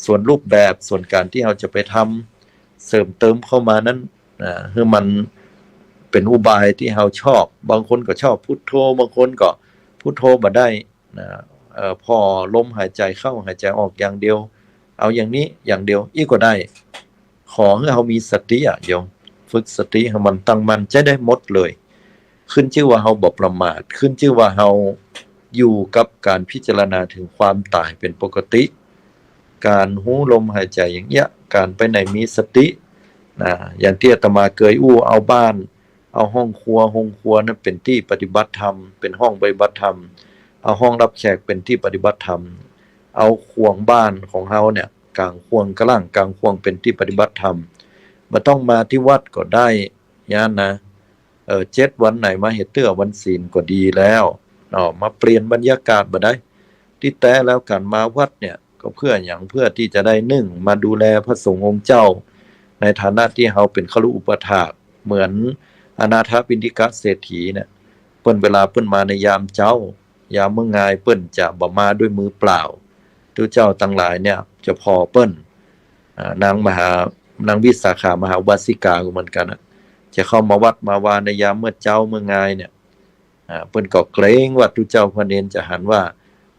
ส่วนรูปแบบ ส่วนก๋านตี้เฮาจะไปทำเสริมเติมเข้ามานั้น อ่า หื้อมันเป๋นอุบายตี้เฮาชอบ บางคนก็ชอบพุทโธ บางคนก็พุทโธบ่ได้ นะ เอ่อ ผ่อลมหายใจ๋เข้าหายใจ๋ออกอย่างเดียว เอาอย่างนี้อย่างเดียวอี้ก็ได้ ขอหื้อเฮามีสติอะโยม ฝึกสติหื้อมันตั้งมั่น จะได้หมดเลย ขึ้นจื้อว่าเฮาบ่ประมาท ขึ้นจื้อว่าเฮาอยู่กับก๋านพิจารณาเถิงความต๋ายเป๋นปกติ ก๋านฮู้ลมหายใจ๋อย่างเนี้ย ก๋านไปไหนมีสติ นะ อย่างตี้อาตมาเกยอู้ เอาบ้าน เอาห้องครัว โฮงครัวนั้นเป๋นตี้ปฏิบัติธรรม เป๋นห้องปฏิบัติธรรม เอาห้องฮับแขกเป๋นตี้ปฏิบัติธรรม เอาข่วงบ้านของเฮาเนี่ย ก๋างข่วงกะล่างก๋างข่วงเป๋นตี้ปฏิบัติธรรม บ่ต้องมาตี้วัดก็ได้ ย้านนะ เออ เจ็ดวันไหนมาเฮ็ดเตื้อวันศีลก็ดีแล้วเนาะ มาเปลี่ยนบรรยากาศบ่ได้ ตี้แต๊แล้วก๋านมาวัดเนี่ย ก็เพื่อหยัง เพื่อตี้จะได้นึ่งมาดูแลพระสงฆ์องค์เจ้า ในฐานะตี้เฮาเป๋นคฤอุปัฏฐาก เหมือนอนาถปิณฑิกะเศรษฐีเนี่ย เปิ้นเวลาเปิ้นมาในยามเจ๊า ยามมื้องายเปิ้นจะบ่มาด้วยมือเปล่า ตุ๊เจ้าตังหลายเนี่ยจะผ่อเปิ้น อ่า นางมหา นางวิสาขามหาอุบาสิกาก็เหมือนกั๋นนะ จะเข้ามาวัดมาวาในยามเมื่อเจ๊าเมื่องายเนี่ย อ่า เปิ้นก็เกรงว่าตุ๊เจ้าพระเณรจะหันว่า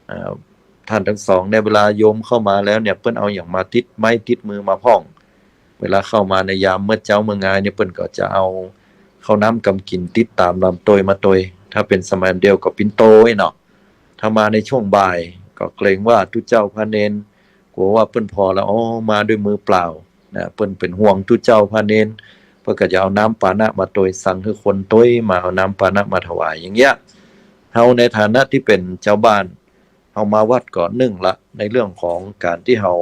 อ่า ต้านตังสองเนี่ย เวลาโยมเข้ามาแล้วเนี่ย เปิ้นเอาหยังมาติดไม้ติดมือมาพ่อง เวลาเข้ามาในยามเมื่อเจ๊าเมื่องายเนี่ย เปิ้นก็จะเอาข้าวน้ำกำกิ๋นติดต๋ามลำตวยมาตวย ถ้าเป๋นสมัยเดียวก็ปิ่นโตไอ้เนาะ ถ้ามาในช่วงบ่ายก็เกรงว่าตุ๊เจ้าพระเณร กั๋วว่าเปิ้นผ่อแล้ว อ๋อ มาด้วยมือเปล่า นะ เปิ้นเป๋นห่วงตุ๊เจ้าพระเณร เปิ้นก็จะเอาน้ำปานะมาตวย สั่งหื้อคนตวยมาเอาน้ำปานะมาถวาย อย่างเนี้ย เฮาในฐานะตี้เป๋นจาวบ้าน เฮามาวัดก็นึ่งละ ในเรื่องของก๋านตี้เฮา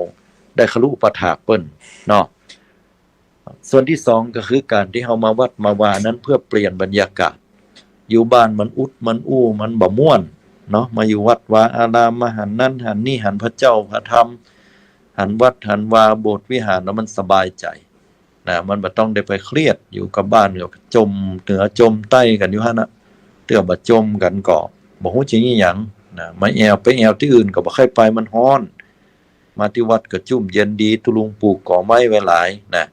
ได้คฤอุปัฏฐากเปิ้นเนาะ ส่วนตี้สองก็คือก๋านตี้เฮามาวัดมาวานั้นเพื่อเปลี่ยนบรรยากาศ อยู่บ้านมันอุดมันอู้ มันบ่ม่วนเนาะ มาอยู่วัดวาอาราม มาหันนั้นหันนี่ หันพระเจ้าพระธรรม หันวัดหันวา โบสถ์วิหาร แล้วมันสบายใจ๋ นะ มันบ่ต้องได้ไปเครียด อยู่กับบ้านก็จ่มเหนือจ่มใต้กั๋นอยู่หั้นนะ เตื้อบ่จ่มกั๋นก็บ่ฮู้จะอี้หยัง นะ มาแอ่ว ไปแอ่วตี้อื่นก็บ่ใค่ไป มันฮ้อน มาตี้วัดก็จุ่มเย็นดี ตุ๊ลุงปลูกกอไม้ไว้หลาย นะ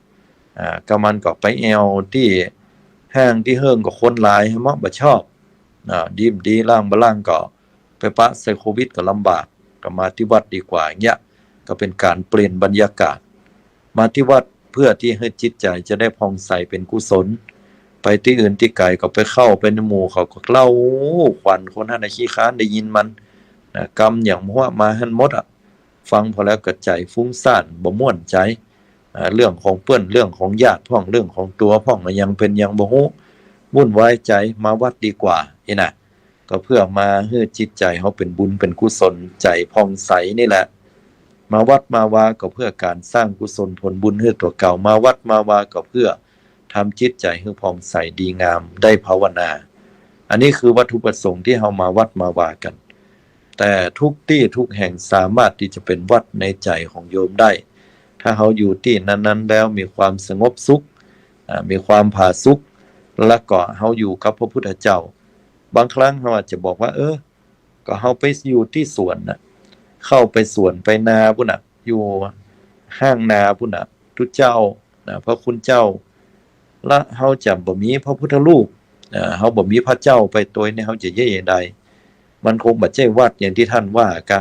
อ่า กำมันก็ไปแอ่วตี้ห้างตี้เฮิ่งก็คนหลาย เฮาบ่ชอบ นะ ดีบ่ดี ล้างบ่ล้างก็ไปปะใส่โควิดก็ลำบาก ก็มาตี้วัดดีกว่า อย่างเนี้ย ก็เป๋นก๋านเปลี่ยนบรรยากาศ มาตี้วัดเพื่อตี้หื้อจิตใจ๋จะได้ผ่องใสเป๋นกุศล ไปตี้อื่นตี้ไก๋ก็ไปเข้าไปในหมู่เขาก็เล่าขวัญคนหั้นนะ ขี้คร้านได้ยินมัน นะ กำหยังหัวมาหั้นหมดอะ ฟังผ่อแล้วก็ใจ๋ฟุ้งซ่าน บ่ม่วนใจ๋ อ่า เรื่องของเปิ้น เรื่องของญาติพ่อง เรื่องของตั๋วพ่อง อะหยังเป๋นหยังบ่ฮู้ วุ่นวายใจ๋ มาวัดดีกว่า อี้นะ ก็เพื่อมาหื้อจิตใจ๋เฮาเป๋นบุญเป๋นกุศล ใจ๋ผ่องใสนี่แหละ มาวัดมาวาก็เพื่อก๋านสร้างกุศลผลบุญหื้อตั๋วเก่า มาวัดมาวาก็เพื่อทำจิตใจ๋หื้อผ่องใสดีงาม ได้ภาวนา อันนี้คือวัตถุประสงค์ตี้เฮามาวัดมาวากั๋น แต่ทุกตี้ทุกแห่งสามารถตี้จะเป๋นวัดในใจ๋ของโยมได้ ถ้าเฮาอยู่ตี้นั้นๆ แล้วมีความสงบสุข อ่า มีความผาสุก แล้วก็เฮาอยู่กับพระพุทธเจ้า บางครั้งเฮาอาจจะบอกว่า เออ ก็เฮาไปอยู่ตี้สวนน่ะ เข้าไปสวนไปนาปู้นน่ะ อยู่ห้างนาปู้นน่ะ ตุ๊เจ้า นะ พระคุณเจ้า ละเฮาจะบ่มีพระพุทธรูป เอ่อ เฮาบ่มีพระเจ้าไปตวยเนี่ย เฮาจะเยียะใด มันคงบ่ใจ้วัดอย่างตี้ต้านว่ากา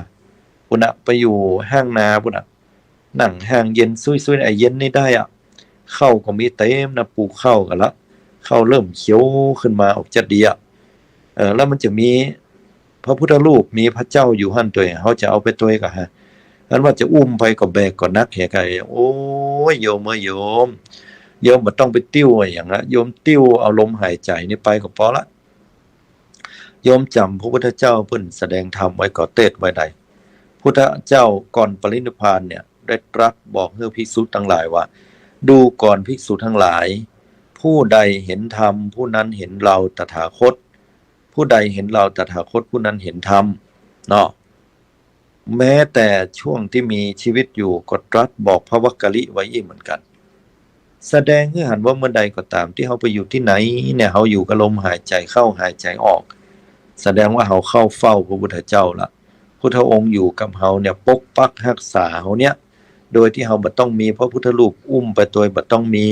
ปู้นน่ะ ไปอยู่ห้างนาปู้นน่ะ นั่งห้างเย็นสุยๆ ไอ้เย็นนี่ได้อะ ข้าวก็มีเต็มนะ ปลูกข้าวกั๋นละ ข้าวเริ่มเขียวขึ้นมาออกจั๊ดดีอะ เออ แล้วมันจะมีพระพุทธรูป มีพระเจ้าอยู่หั้นตวย เฮาจะเอาไปตวยกาฮะ อันว่าจะอุ้มไปก็แบกก็หนักแหกะ โอ้ย โยมเอ้ยโยม โยมบ่ต้องไปติ้วอะหยังละ โยมติ้วเอาลมหายใจ๋นี่ไปก็ปอละ โยมจ๋ำพระพุทธเจ้าเปิ้นแสดงธรรมไว้ก่อเตศน์ไว้ใด พุทธเจ้าก่อนปรินิพพานเนี่ย ได้ตรัสบอกหื้อภิกษุตังหลายว่า ดูก่อนภิกษุตังหลาย ผู้ใดเห็นธรรม ผู้นั้นเห็นเราตถาคต ผู้ใดเห็นเราตถาคต ผู้นั้นเห็นธรรม เนาะ แม้แต่ช่วงตี้มีชีวิตอยู่ก็ตรัสบอกพระวักกะลิไว้อี้เหมือนกั๋น แสดงหื้อหันว่าเมื่อใดก็ต๋ามตี้เฮาไปอยู่ตี้ไหนเนี่ย เฮาอยู่กับลมหายใจ๋เข้าหายใจ๋ออก แสดงว่าเฮาเข้าเฝ้าพระพุทธเจ้าละ พุทธองค์อยู่กับเฮาเนี่ย ปกปักฮักษาเฮาเนี่ย โดยตี้เฮาบ่ต้องมีพระพุทธรูปอุ้มไปตวย บ่ต้องมี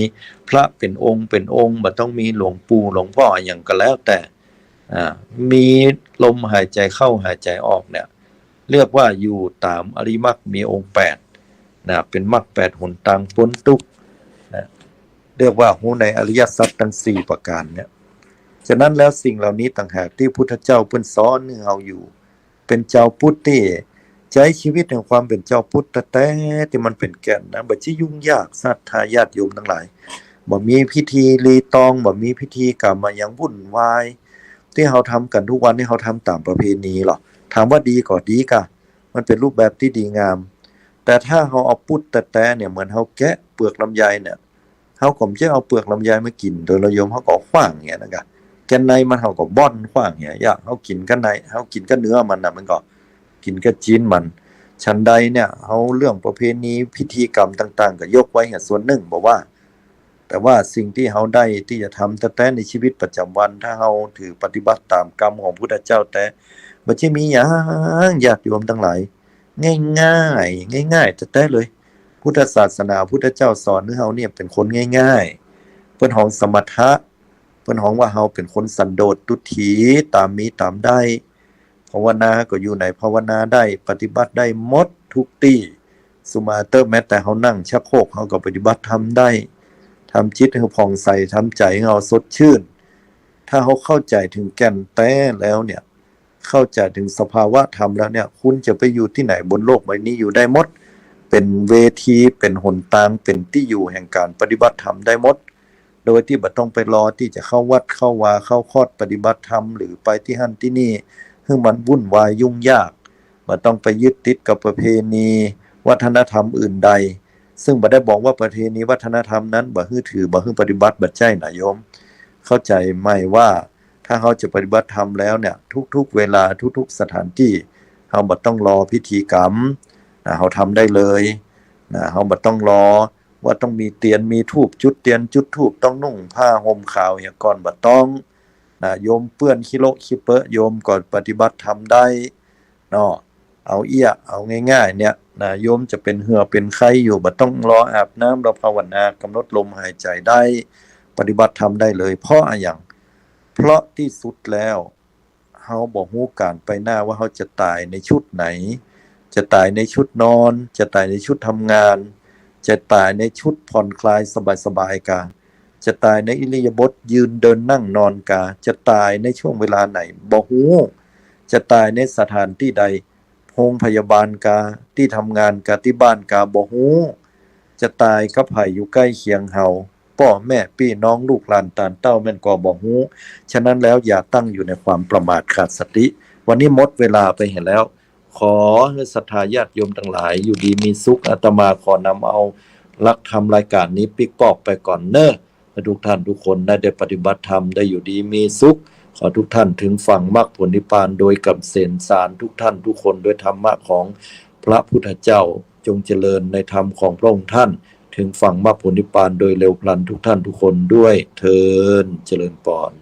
พระเป๋นองค์เป๋นองค์ บ่ต้องมีหลวงปู่หลวงพ่ออะหยังก็แล้วแต่ อ่า มีลมหายใจ๋เข้าหายใจ๋ออกเนี่ย เรียกว่าอยู่ต๋ามอริยมรรคมีองค์แปด นะ เป๋นมรรคแปดหนตางป๊นตุ๊กข์ นะ เรียกว่าฮู้ในอริยสัจตังสี่ประก๋านเนี่ย ฉะนั้นแล้วสิ่งเหล่านี้ต่างหากตี้พุทธเจ้าเปิ้นสอนหื้อเฮาอยู่ เป๋นจาวพุทธตี้ ใจ๊ชีวิตแห่งความเป๋นจาวพุทธแต๊ๆ ตี้มันเป๋นแก่นนะ บ่ใจ้ยุ่งยาก ศรัทธาญาติโยมตังหลาย บ่มีพิธีรีตอง บ่มีพิธีกรรมอะหยังวุ่นวาย ตี้เฮาทำกั๋นกู้วันนี่ เฮาทำต๋ามประเพณีลอ ถามว่าดีก่อดีก่ะ มันเป๋นรูปแบบตี้ดีงาม แต่ถ้าเฮาเอาพุทธแต๊ๆ เนี่ย เหมือนเฮาแกะเปลือกลำไยเนี่ย เฮาก็บ่ใจ้เอาเปลือกลำไยมากิ๋นโดยละโยม เฮาก็ขว้างเหียนะก่ะ แก่นในมันเฮาก็บ่อนขว้างเหีย อย่างเฮากิ๋นก้าใน เฮากิ๋นก้าเนื้อมันน่ะ มันก็กิ๋นก้าจิ๊นมัน ฉันใดเนี่ย เฮาเรื่องประเพณีพิธีกรรมต่างๆ ก็ยกไว้เหียส่วนนึ่ง บ่ว่า แต่ว่าสิ่งตี้เฮาได้ตี้จะทำแต๊ๆ ในชีวิตประจ๋ำวัน ถ้าเฮาถือปฏิบัติต๋ามกำของพุทธเจ้าแต๊ บ่ใจ้มีหยัง ญาติโยมตังหลาย ง่ายๆ ง่ายๆ แต๊ๆ เลย พุทธศาสนา พุทธเจ้าสอนหื้อเฮาเนี่ยเป๋นคนง่ายๆ เปิ้นฮ้องสมถะ เปิ้นฮ้องว่าเฮาเป๋นคนสันโดษตุ๊ถี ต๋ามมีต๋ามได้ ภาวนาก็อยู่ไหนภาวนาได้ ปฏิบัติได้หมดกู้ตี้ สุมาเต๊อะ แม้แต่เฮานั่งชักโครก เฮาก็ปฏิบัติธรรมได้ ทำจิตหื้อผ่องใส ทำใจ๋หื้อเฮาสดชื่น ถ้าเฮาเข้าใจ๋เถิงแก่นแต๊แล้วเนี่ย เข้าใจ๋เถิงสภาวะธรรมแล้วเนี่ย คุณจะไปอยู่ตี้ไหนบนโลกใบนี้อยู่ได้หมด เป๋นเวที เป๋นหนตาง เป๋นตี้อยู่แห่งก๋านปฏิบัติธรรมได้หมด โดยตี้บ่ต้องไปรอตี้จะเข้าวัดเข้าวา เข้าคอร์สปฏิบัติธรรม หรือไปตี้หั้นตี้นี่ หื้อมันวุ่นวายยุ่งยาก บ่ต้องไปยึดติดกับประเพณีวัฒนธรรมอื่นใด ซึ่งบ่ได้บอกว่าประเพณีวัฒนธรรมนั้นบ่หื้อถือ บ่หื้อปฏิบัติ บ่ใจ้นะโยม เข้าใจ๋ไหมว่า ถ้าเฮาจะปฏิบัติธรรมแล้วเนี่ย ทุกๆ เวลา ทุกๆ สถานตี้ เฮาบ่ต้องรอพิธีกรรมนะ เฮาทำได้เลยนะ เฮาบ่ต้องรอว่าต้องมีเตียน มีธูป จุดเตียน จุดธูป ต้องนุ่งผ้าห่มขาวเหียก่อน บ่ต้องนะ โยมเปื้อนขี้โละขี้เปอะ โยมก็ปฏิบัติธรรมได้เนาะ เอาเอี้ย เอาง่ายๆ เนี่ยนะ โยมจะเป๋นเหื่อเป๋นไข้อยู่ บ่ต้องรออาบน้ำ รอภาวนา กำหนดลมหายใจ๋ได้ ปฏิบัติธรรมได้เลย เพราะอะหยัง เพราะตี้สุดแล้ว เฮาบ่ฮู้ก๋านไปหน้าว่าเฮาจะต๋ายในชุดไหน จะต๋ายในชุดนอน จะต๋ายในชุดทำงาน จะต๋ายในชุดผ่อนคลายสบายๆ กา จะต๋ายในอิริยาบถยืนเดินนั่งนอนกา จะต๋ายในช่วงเวลาไหนบ่ฮู้ จะต๋ายในสถานตี้ใด โฮงพยาบาลกา ตี้ทำงานกา ตี้บ้านกา บ่ฮู้ จะต๋ายกับใผอยู่ใก้เคียงเฮา ป้อแม่ปี้น้องลูกหลานตานเต้าแม่นก็บ่ฮู้ ฉะนั้นแล้วอย่าตั้งอยู่ในความประมาทขาดสติ วันนี้หมดเวลาไปเหียแล้ว ขอหื้อศรัทธาญาติโยมตังหลายอยู่ดีมีสุข อาตมาขอนำเอาหลักธรรมรายก๋านนี้ปิ๊กปอกไปก่อนเน่อ หื้อทุกท่านทุกคนได้ ได้ปฏิบัติธรรม ได้อยู่ดีมีสุข ขอทุกท่านเถิงฝั่งมรรคผลนิพพานโดยเกษมสาร ทุกท่านทุกคนด้วยธรรมะของพระพุทธเจ้า จงเจริญในธรรมของพระองค์ท่าน เถิงฝั่งมรรคผลนิพพานโดยเร็วพลันทุกท่านทุกคนด้วยเทอญ เจริญปอน